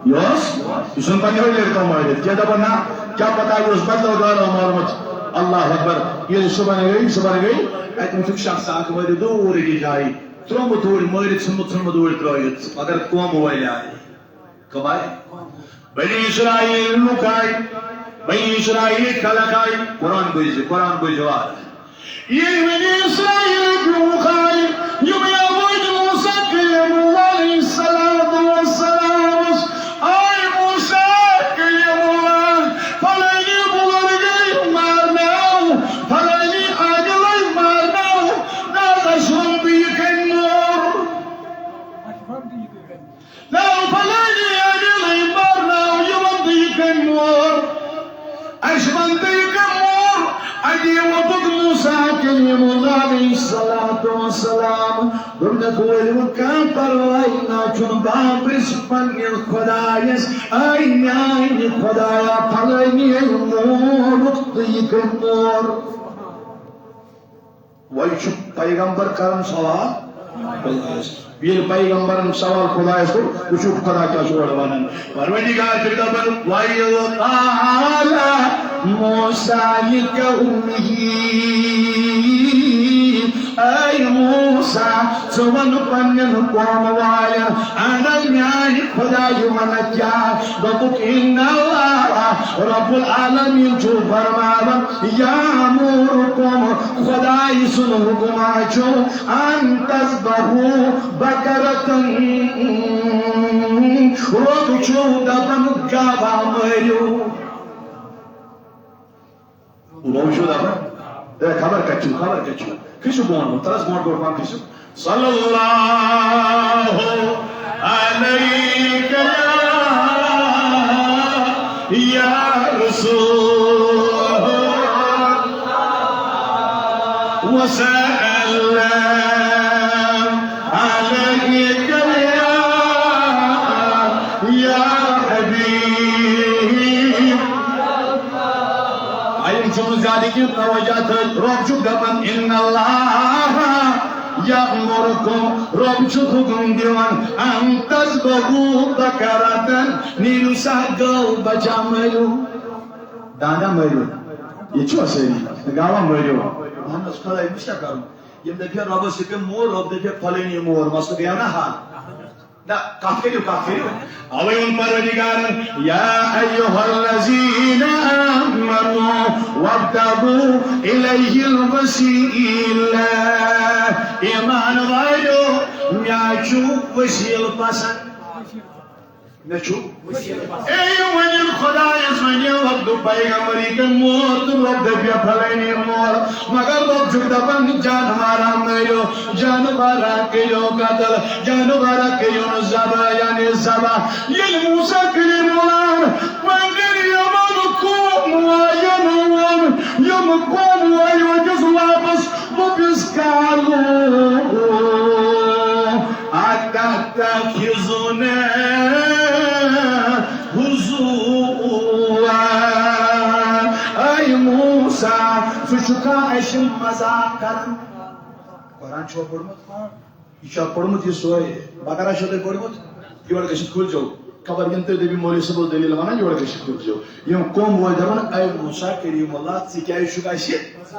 یہِ اوس، یہِ ژھُن پننیو لڑکو مٲرِتھ۔ کینٛہہ دپن، نہ، کیٛاہ پتہ یہِ اوس بدلو گارو مارمُت۔ اللہ اکبر۔ ییٚلہِ صُبحن گٔے، صُبحن گٔے، اتہِ وُچھُکھ شخص اکھ مٲرِتھ دوٗر أکِس جایہِ۔ ترٛوومُت اوٗرۍ مٲرِتھ، ژھُنمُت، ژھُنمُت اوٗرۍ ترٛٲوِتھ۔ مگر قوم وٲلۍ آیہِ۔ کم آیہِ؟ بنی اسرائیل لوٗکھ آیہِ، بنی اسرائیل خلق آیہِ۔ قرآن بوٗزِو، قرآن بوٗزِو آز۔ ییٚلہِ بنی اسرائیل لوٗکھ آیہِ، یِم یوٲج موسیٰ کلیم اللہ علیہ الصلوۃ والسلامس، آے موسیٰ کلیم اللہ، فلٲنی بُزرگے مارناو، فلٲنی عادلے مارناو، نہ حظ اَسہِ ووٚن تہٕ یہِ کَمہِ مور؟ ناو فلٲنی عادلے مارناو، یہِ وَن تہٕ یہِ کَمہِ مور؟ اَسہِ وَن تہٕ یہِ کَمہِ مور؟ اَتی ووٚتھُکھ موسیٰ کلیم اللہ علیہ الصلوۃ والسلام۔ دوٚپنَکھ، ؤلِو، کانٛہہ پرواے نہ چھُنہٕ، بہٕ ہا پرٛژھٕ پنٛنِس خۄدایَس، اے میٛانہِ خۄدایا، فلٲنی مورُکھ تہٕ یہِ کَمہِ مور؟ وۄنۍ چھُ پیغمبر کران سوال۔ ییٚلہِ پیغمبرن سوال خۄدایس کوٚر، وٕچھِو خۄدا کیٛاہ چھُ اورٕ وَنان۔ پروردگار چھُ دَپان، وَإِذْ قَالَ مُوسَىٰ لِقَوْمِهِ، اے موسیٰ، ژٕ وَن پننٮ۪ن قوم والٮ۪ن، اَنَا، میٛانہِ خۄدایہِ وَنَکھ کیٛاہ؟ دوٚپُکھ، اِنَّ اللَّهَ رَبُّ الْعَالَمِينَ چھُ فرماوان، یَأْمُرُكُمْ، خۄدایہِ سُنٛد حُکما چھُ، أَن تَذْبَحُوا بَقَرَةً، رۄب چھُ دَپان، گاوا مٲرِو۔ وۄنۍ چھُ دَپان، ہے، خبر کَتہِ چھُ، خبر کَتہِ چھُ؟ کھٔسِو بۄن، تَلَس برونٛٹھ برونٛٹھ پَہَم کھٔسِو۔ صلی اللہ علیک یا، یا رسول، وسلم علیک یا، یا حبیب۔ علم چھُنہٕ زیادٕ کینٛہہ، توجہ تھٲیِو۔ رۄب چھُ دَپان، اِنَّ اللَّهَ یأمرکم، رۄب چھُ حُکُم دِوان، ان تذبحوا بقرة، نیٖرِو سا گٲو بچا مٲرِو۔ دانٛدہ مٲرِو۔ یہِ چھُوا سٲری؟ گاوا مٲرِو۔ اہن حظ، خۄداے، وٕچھ کیٛاہ کَرُن۔ یِم دَپہِ ہا رۄبَس یہِ پیٚو مور، رۄب دَپہِ ہا پھلٲنی مور، مسلہٕ گٔیو نہ حل۔ نہ، کَتھ کٔرِو، کَتھ کٔرِو۔ اَوَے ووٚن پروردگارن، یا ایھا الذین آمنوا وابتغوا الیہ الوسیلہ۔ ایمان والو، مےٚ چھُ وسیلہٕ پسند۔ مےٚ چھُ۔ اے ؤنِو خۄدایَس، وَنِو وقت پیغمبر یہِ کٔمۍ مور تہٕ رۄب دَپہِ پھلٲنی مور۔ مگر رۄب چھُکھ دَپان، جانوارا مٲرِو، جانوارا کٔرِو قتل، جانوارا کٔرِو نہٕ ذبح، یعنی ذبح۔ ییٚلہِ موسیٰ کلیم اللہن پننٮ۪ن یِمن قوم والٮ۪ن ووٚن، یِم قوم وٲلۍ ؤتھِس واپس، دوٚپُس، قالوا اتتخذنا ہزوا۔ اے موسیٰ، ژٕ چھُکھا اَسہِ مذاق کران؟ قرآن چھُوا پوٚرمُت؟ یہِ چھا پوٚرمُت یہِ سورُے؟ بقرہ چھا تۄہہِ پوٚرمُت؟ یورٕ گٔژھِتھ کھُلزیو۔ خبر یِن تُہۍ دٔپِو مولوی صٲب اوس دٔلیٖل وَنان، یورٕ گٔژھِتھ کھُلزیو۔ یِم قوم وٲلۍ دَپان، اے موسیٰ کلیم اللہ، ژٕ کیٛازِ چھُکھ اَسہِ؟ آ،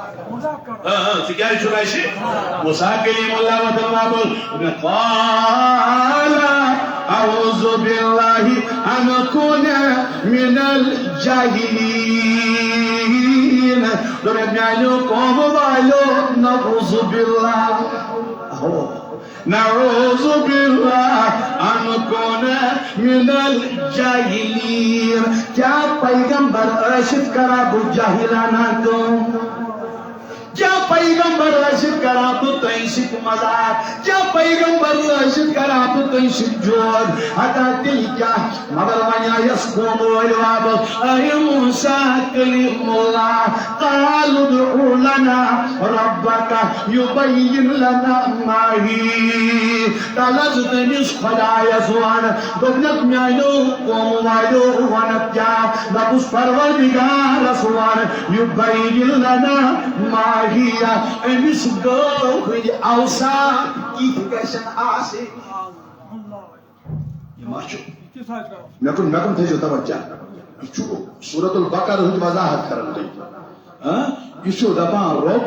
آ، ژٕ کیٛازِ چھُکھ اَسہِ؟ موسیٰ کلیم اللہ وَتھان واپس۔ قال اعوذ باللہ ان اکون من الجاہلین۔ دوٚپُن، میٛانیو قوم والیو، نعوذ باللہ۔ ہو۔ نعوذ باللہ ان اکون من الجاہلین۔ کیا پیغمبر ٲسِتھ کرا بہٕ جاہلانہ کٲم؟ کیا پیغمبر ٲسِتھ کرا بہٕ تۄہہِ سۭتۍ مذاق؟ کیا پیغمبر ٲسِتھ کرا بہٕ تۄہہِ سۭتۍ جوک؟ ہتا تیٚلہِ کیٛاہ؟ مگر وۄنۍ آیس قوم وٲلۍ واپس۔ اے موسیٰ کلیم اللہ، قالوا ادع لنا ربک یبین لنا ما ہی۔ تَلہٕ حظ تٔمِس خۄدایَس وَن، دوٚپنَکھ، میٛانیو قوم والیو وَنَکھ کیٛاہ؟ دوٚپُس، پروردگارَس وَن، یبین لنا ما ہی، أمِس گٲو ہٕنٛدۍ اوصاف کِتھ گژھن آسٕنۍ۔ یہِ ما چھُ؟ مےٚ کُن، مےٚ کُن تھٲیزیو توجہ۔ یہِ چھُ سورۃ البقرہ ہٕنٛز وضاحت کران تُہۍ۔ ہاں؟ یہِ چھُ دپان رۄب،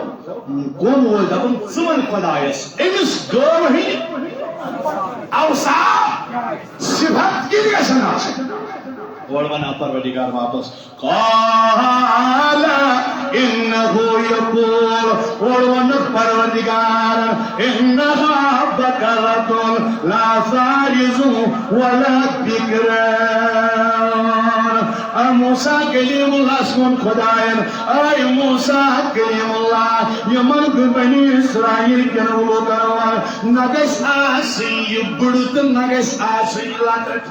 قوم وٲلۍ دپان، ژٕ وَن خۄدایَس، أمِس گٲو ہٕنٛدۍ اوصاف، صفت کِتھ گژھن آسٕنۍ؟ اورٕ وَنان پروردگار واپس، قال انہ یقول، اورٕ ووٚنُکھ پروردگار، انہا بقرۃ لا فارض ولا بکران۔ اے موسیٰ کلیم اللہ، سون خدایَن، اے موسیٰ کلیم اللہ، یِمن بنی اسرائیل کٮ۪ن لوٗکن وَن، نہ گژھِ آسٕنۍ یہِ بٕڑٕ تہٕ نہ گژھِ آسٕنۍ یہِ لۄکٕٹ۔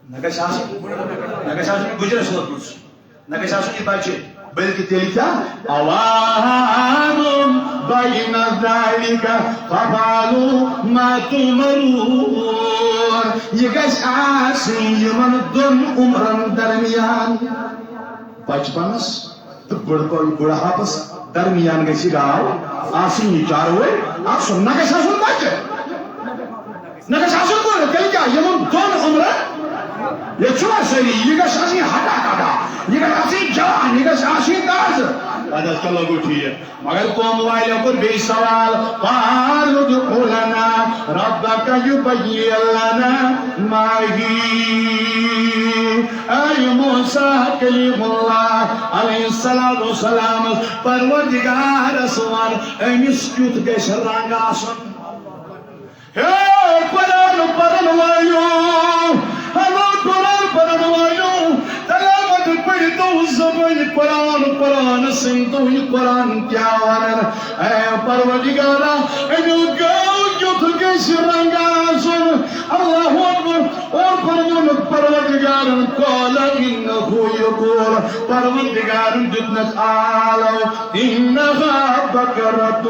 نہ گژھِ آسٕنۍ، نہ گژھِ آسٕنۍ گُجرس ووتمُت، نہ گژھِ آسُن یہِ بچہِ، بلکہِ تیٚلہِ کیٛاہ؟ عوان بین ذالک فافعلوا ما تؤمرون۔ یہِ گژھِ آسٕنۍ یِمن دۄن عمرن درمیان۔ بچپنس تہٕ بُڑھپن، بُڑھاپس درمیان گژھِ گاو آسٕنۍ، یہِ چاروٲے آسُن، نہ گژھِ آسُن بچہِ۔ نہ گژھِ آسُن بُڑٕ، تیٚلہِ کیٛاہ؟ یِمن دۄن عمرن، ییٚتہِ چھُوا سٲری؟ یہِ گژھِ آسٕنۍ ہٹا کٹا، یہِ گژھِ آسٕنۍ جوان، یہِ گژھِ آسٕنۍ تازٕ۔ اَدٕ حظ، چلو گوٚو ٹھیٖک۔ مگر قوم والیو کوٚر بیٚیہِ سوال، قالوا ادع لنا ربک یبین لنا ما ہی۔ اے موسیٰ کلیم اللہ علیہ الصلوۃ والسلام، پروردگارس وَن، أمِس کیُتھ گژھِ رنگ آسُن؟ ہے قرآن پرن والو، ہلو قرآن پرن والو، تلاوت پٔرِتو زبٲنۍ قرآن، قرآن سٕنٛدۍ تُہۍ قرآن کیٛاہ وَنان؟ اے پروردگارا، اَمیُک گاو کیُتھ گژھِ رنگ آسُن؟ اللہ اکبر۔ اور فرموونُکھ پروردگارن، قال انہ یقول، پروردگارن دیُتنس آلو، انہا بقرۃ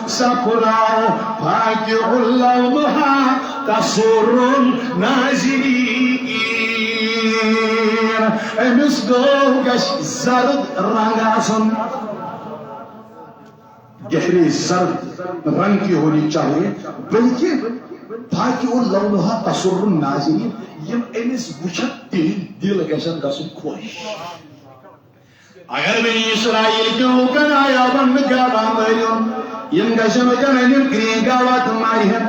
صفراء فاقع لونہا تسر الناظرین۔ أمِس گٲو گژھِ زرد رنگ آسُن۔ گہرے زرد رنگ کی ہونی چاہیے، بلکہ تاکہ وہ لونها تسر الناظرین، یم أمِس وٕچھن تِہنٛدۍ دل گژھن گژھُن خۄش۔ اگر بنی اسرائیل کٮ۪ن لوٗکن آیا وننہٕ گاوا مٲرِو، یم گژھن وٕنکٮ۪ن أمِس گرین گاوا تہٕ مارِہن۔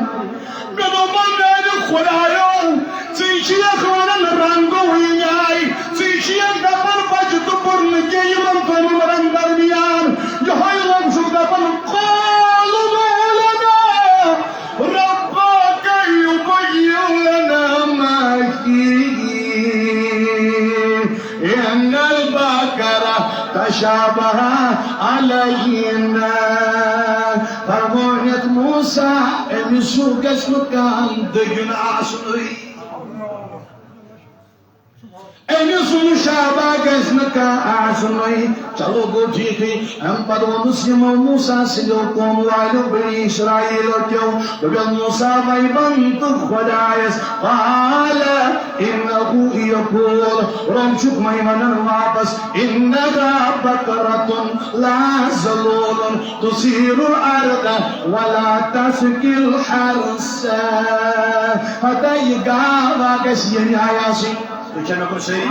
مےٚ دوٚپ، میانہِ خۄدایو، ژٕے چھُکھ ونان رنگو وٕنۍ آے، ژٕے چھُکھ دپان بچہِ تہٕ پوٚر نہٕ کینٛہہ یِمن دۄنوَن درمیان۔ یِہوٚے رۄب چھُکھ دپان، قالوا ادع لنا ربك يبين لنا ما فيه إن البقرة تشابه علينا۔ فرموونکھ موسیٰ، أمِس ہیوٗ گژھِ نہٕ کانٛہہ دٔگِن آسنُے۔ أمِس مشابہ گژھِ نہٕ کانٛہہ آسنُے۔ چلو گوٚو ٹھیٖکٕے۔ اَمہِ پتہٕ ووٚنُس یِمو موسیٰ سٕنٛدیو قوم والیو بنی اسرائیلو کیو۔ دوٚپُن موسیٰ وۄنۍ وَن تہٕ خۄدایَس، قال إنه يقول، رۄب چھُکھ وۄنۍ وَنان واپس، إنها بقرة لا ذلول تثير الأرض ولا تسقي الحرث۔ ہتا یہِ گاو گژھِ ییٚمہِ آیہِ آسٕنۍ۔ تُہۍ چھا مےٚ کُن سٲری؟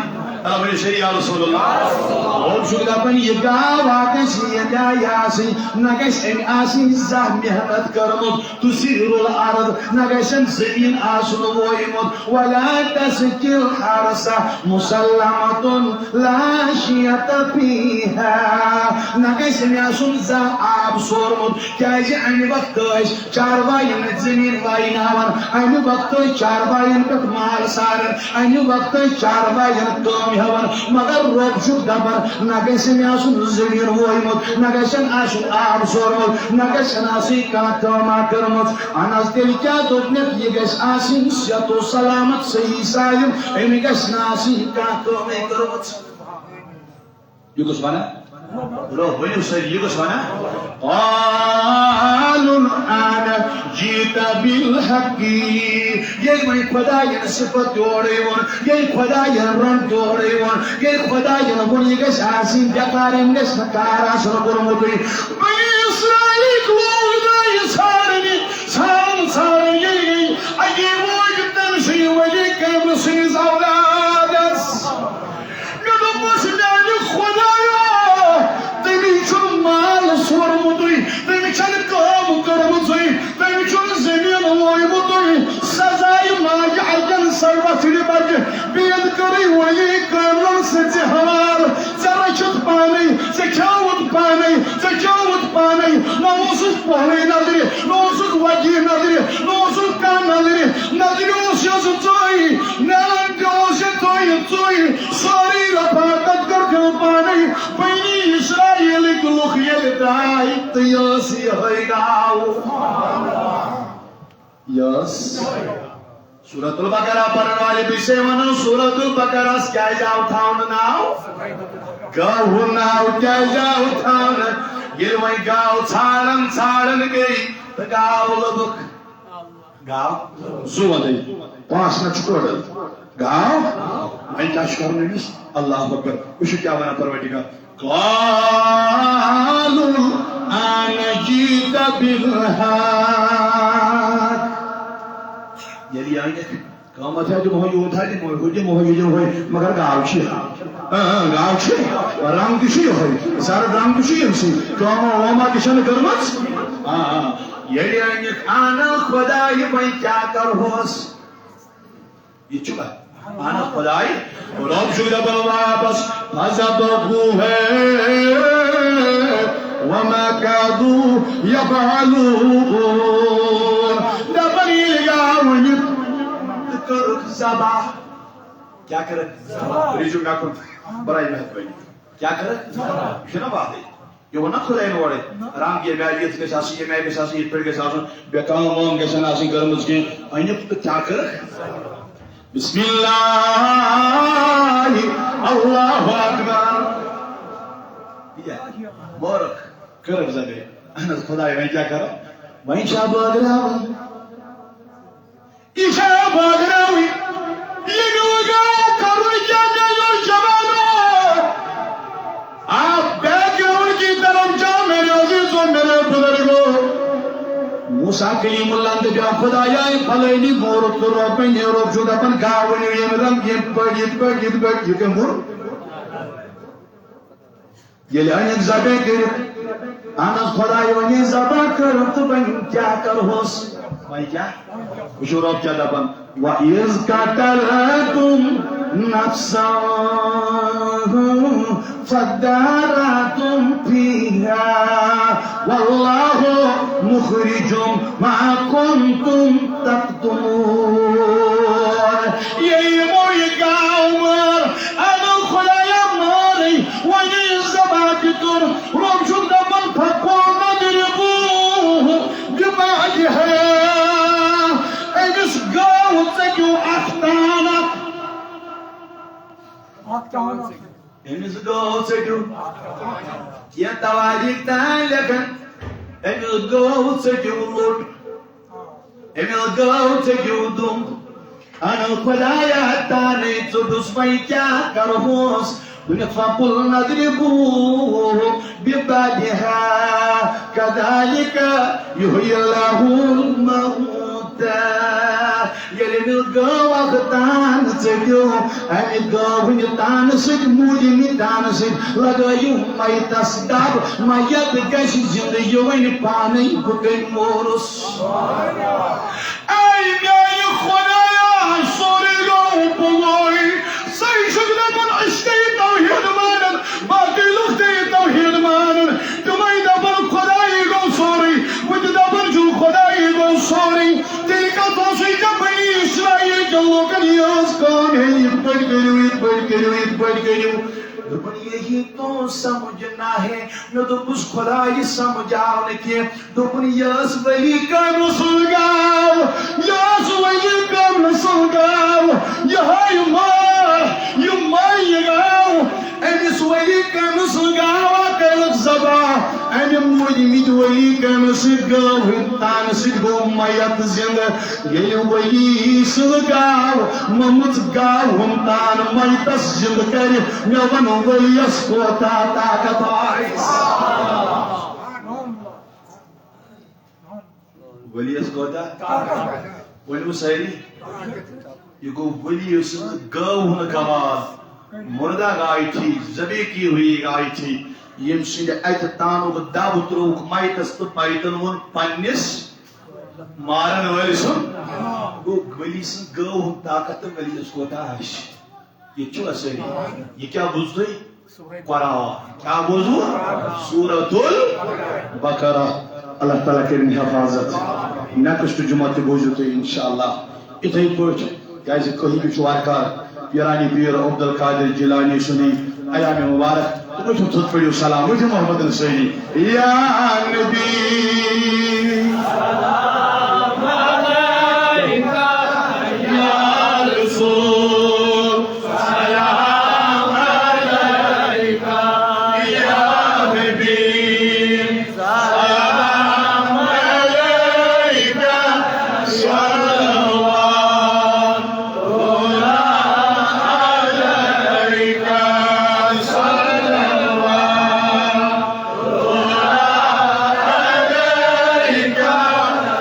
آ، ؤنِو سٲری، یا رسول اللہ۔ رۄب چھُکھ دَپان، یہِ گاو گژھِ ییٚمہِ آیہِ آسٕنۍ، نہ گژھِ أمۍ آسٕنۍ زانٛہہ محنت کٔرمٕژ، تثير الأرض، نہ گژھن زٔمیٖن آسُن وویمُت، ولا تسقي الحرث، مسلمة لا شية فيها، نہ گژھِ أمۍ آسُن زانٛہہ آب سورمُت، کیٛازِ اَمہِ وقتہٕ ٲسۍ چاروایَن زٔمیٖن وایناوان، اَمہِ وقتہٕ ٲسۍ چاروایَن پٮ۪ٹھ مال ساران، اَمہِ وقتہٕ ٲسۍ چاروایَن کٲم ہٮ۪وان، مگر رۄب چھُکھ دَپان، نہ گژھِ أمۍ آسُن زٔمیٖن وویمُت، نہ گژھن آسُن آب سورمُت، نہ گژھن آسٕنۍ کانٛہہ کٲما کٔرمٕژ۔ اَہن حظ، تیٚلہِ کیٛاہ دوٚپنَکھ، یہِ گژھِ آسٕنۍ صحت و سلامت، صحیح سالم، أمۍ گژھِ نہٕ آسٕنۍ کانٛہہ کٲمٕے کٔرمٕژ۔ یہِ کُس وَنان؟ برو، ؤنِو سٲری، یہِ کُس وَنان؟ قالوا الآن جئت بالحق۔ ییٚلہِ وۄنۍ خۄدایَن صفت تہِ اورَے ووٚن، ییٚلہِ خۄدایَن رنٛگ تہِ اورَے ووٚن، ییٚلہِ خۄدایَن ووٚن، یہِ گژھِ آسٕنۍ بٮ۪کار، أمۍ گژھِ نہٕ کار آسُن کوٚرمُتٕے۔ بنی اسرائیلٕکۍ لوگ نہٕ یہِ ژھانٛڈنہِ، ژھانٛڈ، ژھانٛڈ، ییٚلہِ گٔے اَکی موجہِ تٔمۍ سٕنٛدِ ؤلی کامہِ سٕنٛدِس اولادَس۔ مےٚ دوٚپمَس، میٛانہِ خۄدایا، تٔمۍ چھُنہٕ مال سورمُتُے، تٔمۍ چھَنہٕ کٲم کٔرمٕژٕے، تٔمۍ چھُنہٕ زٔمیٖن وویمُتُے۔ سزایہِ ماجہِ اَتٮ۪ن سَر وَژھنہِ بَچہِ، بیٚیَن کٔرٕے ؤلی کٲمَن سۭتۍ حوالہٕ۔ ژےٚ رٔچھِتھ پانَے، ژےٚ کھیوٚوُتھ پانَے، ژےٚ چوٚوُتھ پانَے، نہ اوسُکھ پۄہلٕے نظرِ، نہ اوسُکھ وَگی نظرِ، نہ اوسُکھ کانٛہہ نظرِ، نظرِ اوس یہِ ژٕے، میلان تہِ اوس یہِ ژٕے، ژٕے، سٲرٕے رفاقت کٔر تٔمۍ پانَے۔ بنی اسرائیلٕکۍ لُکھ ییٚلہِ درٛاے تہٕ یہِ ٲس یِہوٚے گاو۔ یہِ ٲس سورۃ البقرہ پرن والے، بہٕ چھسے ونان، سورۃ البقرہس کیازِ آو تھاونہٕ ناو؟ گاوٕ ناو کیازِ آو تھاونہٕ؟ ییٚلہِ وۄنۍ گاو ژھانڈان ژھانڈان گٔے تہٕ گاو لٔبٕکھ۔ گاو زُو وَندَے، پانٛژھ منٹ چھُ ٹوٹل۔ گاو، وۄنۍ کیٛاہ چھُ کرُن أمِس؟ اللہ اکبر۔ وٕچھِو کیٛاہ وَنان پروردگار۔ قالوا الآن جئت بالحق۔ ییٚلہِ یہِ اَنہِ قۭمَتھ ہا دِمہو، یوٗت ہا دِمہو، ہُہ دِمہو، یہِ دِمہو، مگر گاو چھِ یِہوٚے۔ اۭں، اۭں، گاو چھِ۔ رنٛگ تہِ چھُ یِہوٚے، زَرٕد رنٛگ تہِ چھُ یِہوٚے۔ کٲمہ وٲمہ تہِ چھَنہٕ کٔرمٕژ۔ آ، آ۔ ییٚلہِ اَنہِ اَنان خۄداے، وۄنۍ کیٛاہ کَرہوس؟ یہِ چھُ کَتھ۔ اَہَن حظ، خۄداے، رۄب چھُ دَپان واپس، فذبحوها وما كادوا يفعلون۔ دَپان ییٚلہِ گاو أنِتھ تہٕ کٔرٕکھ ذبح۔ کیٛاہ کٔرٕکھ؟ ذبح۔ رِجو مےٚ کُن، برایہِ مہربٲنی۔ کیٛاہ کٔرٕکھ؟ ذبح۔ یہِ چھُنہ وَتھٕے۔ یہِ ووٚن نا خۄدایَن اورَے، رنٛگ ییٚمہِ آیہِ یِتھ گژھِ آسُن، ییٚمہِ آیہِ گژھِ آسُن، یِتھ پٲٹھۍ گژھِ آسُن، بے کٲم وٲم گژھن آسٕنۍ کٔرمٕژ کینٛہہ۔ أنِکھ تہٕ کیٛاہ کٔرٕکھ؟ بسم اللہ، اللہ اکبر۔ یہِ مورکھ کٔرٕکھ زَبے۔ اہن حظ، خۄداے، وۄنۍ کیٛاہ کَرو؟ وۄنۍ چھا بٲگراوٕنۍ؟ یہِ چھا بٲگراوٕنۍ؟ یہِ میون گاو کَرُن کیٛاہ میٛانیو جوانو؟ آپ بیک گراؤنڈ کی طرف جاؤ، میرے عزیزوں، میرے بزرگوں۔ سا کلیم اللہ دپان، خدایا، فلٲنی مورُکھ تہٕ رۄب، مےٚ رۄب چھُ دپان، گاو ؤنِو ییٚمہِ رنٛگ، یِتھ پٲٹھۍ، یِتھ پٲٹھۍ، یِتھ پٲٹھۍ، یہِ کٔمۍ ووٚن؟ ییٚلہِ أنِکھ ذبح کٔرِتھ، اہن حظ، خداے ؤنِو ذبح کٔرِتھ تہٕ وۄنۍ کیٛاہ کرہوس؟ وۄنۍ کیٛاہ؟ وٕچھِو رۄب کیٛاہ دپان، وَإِذْ قَتَلْتُمْ نَفْسًا فَادَّارَأْتُمْ فِيهَا وَاللَّهُ مُخْرِجٌ مَا كُنْتُمْ تَكْتُمُونَ۔ ییٚلہِ یِمو یہِ گاو مٲر، اَدٕ خۄدایا مٲرٕے، وۄنۍ یہِ ذبح تہِ کوٚر، رۄب چھُ دَپان، فَقُلْنَا اضْرِبُوهُ بِبَعْضِهَا، أمِس گٲو ژٔٹِو اَکھ تان اَکھ۔ اَکھ تان اَکھ۔ أمِس گٲو ژٔٹِو۔ کینٛہہ تواریٖخ تام لیکھان، أمِس گٲو ژٔٹِو لوٚٹ۔ أمِس گٲو ژٔٹِو دُم۔ اَنو خۄدایا تانے ژوٚٹُس، وۄنۍ کیٛاہ کرہوس؟ وۄنۍ فَقُلْنَا اضْرِبُوهُ بِبَعْضِهَا كَذَلِكَ يُحْيِي اللَّهُ الْمَوْتَىٰ۔ ییٚلہِ أمِس گٲو اَکھ تان ژٔٹِو، اَمہِ گٲو ہٕنٛدِ تانہٕ سۭتۍ، موٗدمہِ تانہٕ سۭتۍ لگٲیِو میتَس دَب، میت گژھِ زِنٛدٕ، یہِ وَنہِ پانَے بہٕ کٔمۍ مورُس۔ اے میانہِ خۄدایا، سورُے گوٚو بُلوے۔ سُے چھُکھ دَپان، أسۍ تہِ توحیٖد مانان، باقٕے لُکھ تہِ توحیٖد مانان۔ تِمَے دَپان، خۄدایی گوٚو سورُے۔ بہٕ تہِ دَپان چھُس، خۄدایی گوٚو سورُے۔ تیٚلہِ کَتھ اوسُے ژےٚ بنی اسرائیل کٮ۪ن لوٗکَن یٲژ کٲم، ہے، یِتھ پٲٹھۍ کٔرِو، یِتھ پٲٹھۍ کٔرِو، یِتھ پٲٹھۍ کٔرِو۔ دوٚپُن، یہی تو سمجھنا ہے۔ مےٚ دوٚپُس، خۄداے، یہِ سمجھاو نہٕ کینٛہہ۔ دوٚپُن، یہِ ٲس ولی کامہِ سٕنٛز گاو، یہِ ٲس ولی کامہِ سٕنٛز گاو، یِہوٚے مار، یہِ مار، یہِ گاو، أمِس ولی کامہِ سٕنٛز گاو کٔرٕکھ ذبح، اَمہِ موٗدمٕتۍ ولی کامہِ سۭتۍ گٲو ہٕنٛدۍ تانہٕ سۭتۍ گوٚو میت زِنٛدٕ۔ ییٚلہِ ولی سٕنٛز گاو، مٔمٕژ گاو ہُنٛد تان میتَس زِنٛدٕ کَرِ، مےٚ وَن ولیَس کوتاہ طاقت آسہِ۔ ولیَس کوتاہ؟ ؤنِو سٲری۔ یہِ گوٚو ولی سٕنٛز گٲو ہُنٛد کمال۔ مُردہ گاے تھی، ذبح کی ہوئی گاے تھی، ییٚمہِ سٕنٛدِ اَتھِ تانُک دَب ترٛووُکھ میتَس تہٕ میتَن ووٚن پنٛنِس مارن وٲلۍ سُنٛد۔ گوٚو ولی سٕنٛز گٲو ہُنٛد طاقت تہٕ ولیَس کوتاہ آسہِ۔ یہِ چھُ اَسہِ۔ یہِ کیٛاہ بوٗز تُہۍ؟ قرآن۔ کیٛاہ بوٗزوٕ؟ سورۃ البقرہ۔ اللہ تعالیٰ کٔرِن حفاظت۔ نیکسٹ جمعہ تہِ بوٗزِو تُہۍ انشاءاللہ۔ یِتھَے پٲٹھۍ کیٛازِ کٲہِم چھُ وارٕ کارٕ پیٖرانی پیٖر عبدالقادر جیلانی سُنٛدٕے ایام مبارک۔ تہٕ وٕچھِو، تھوٚد پٔرِو سلام، وٕچھِو محمد انصٲری۔ یا نبی، سلام علیکہ، یا رسول، سلام علیکہ، یا حبیب۔ سلام علیکہ، صلوات اللہ علیکہ، صلوات اللہ علیکہ۔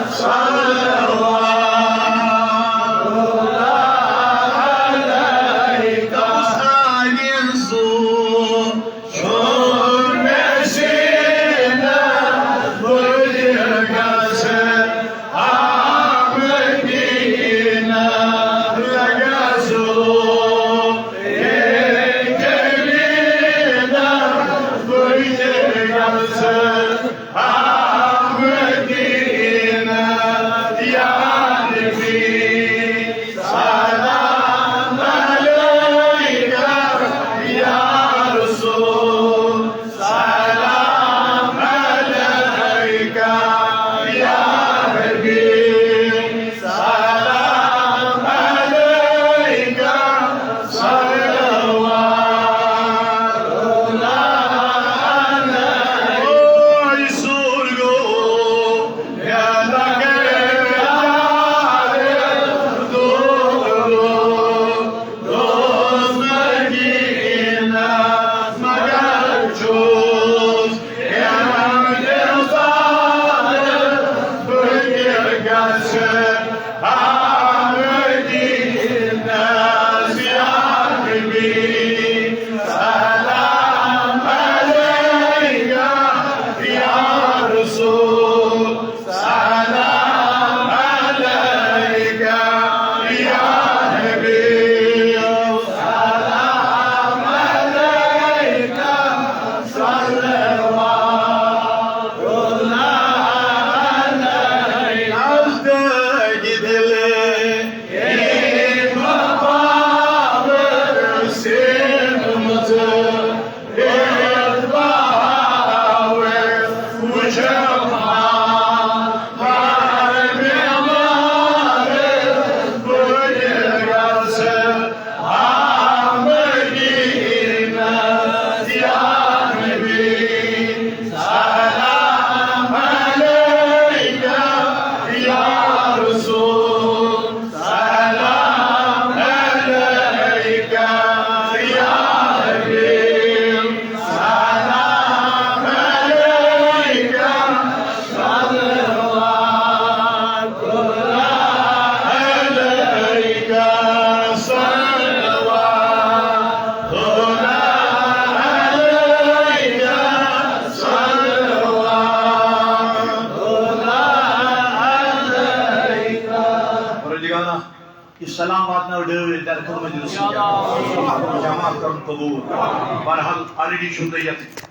یہِ سلام واتناو ڈٲلۍ در خدمت رسول اللہ۔ جماعت کرُن قبول۔ بہرحال، already چھُو تۄہہِ یتھ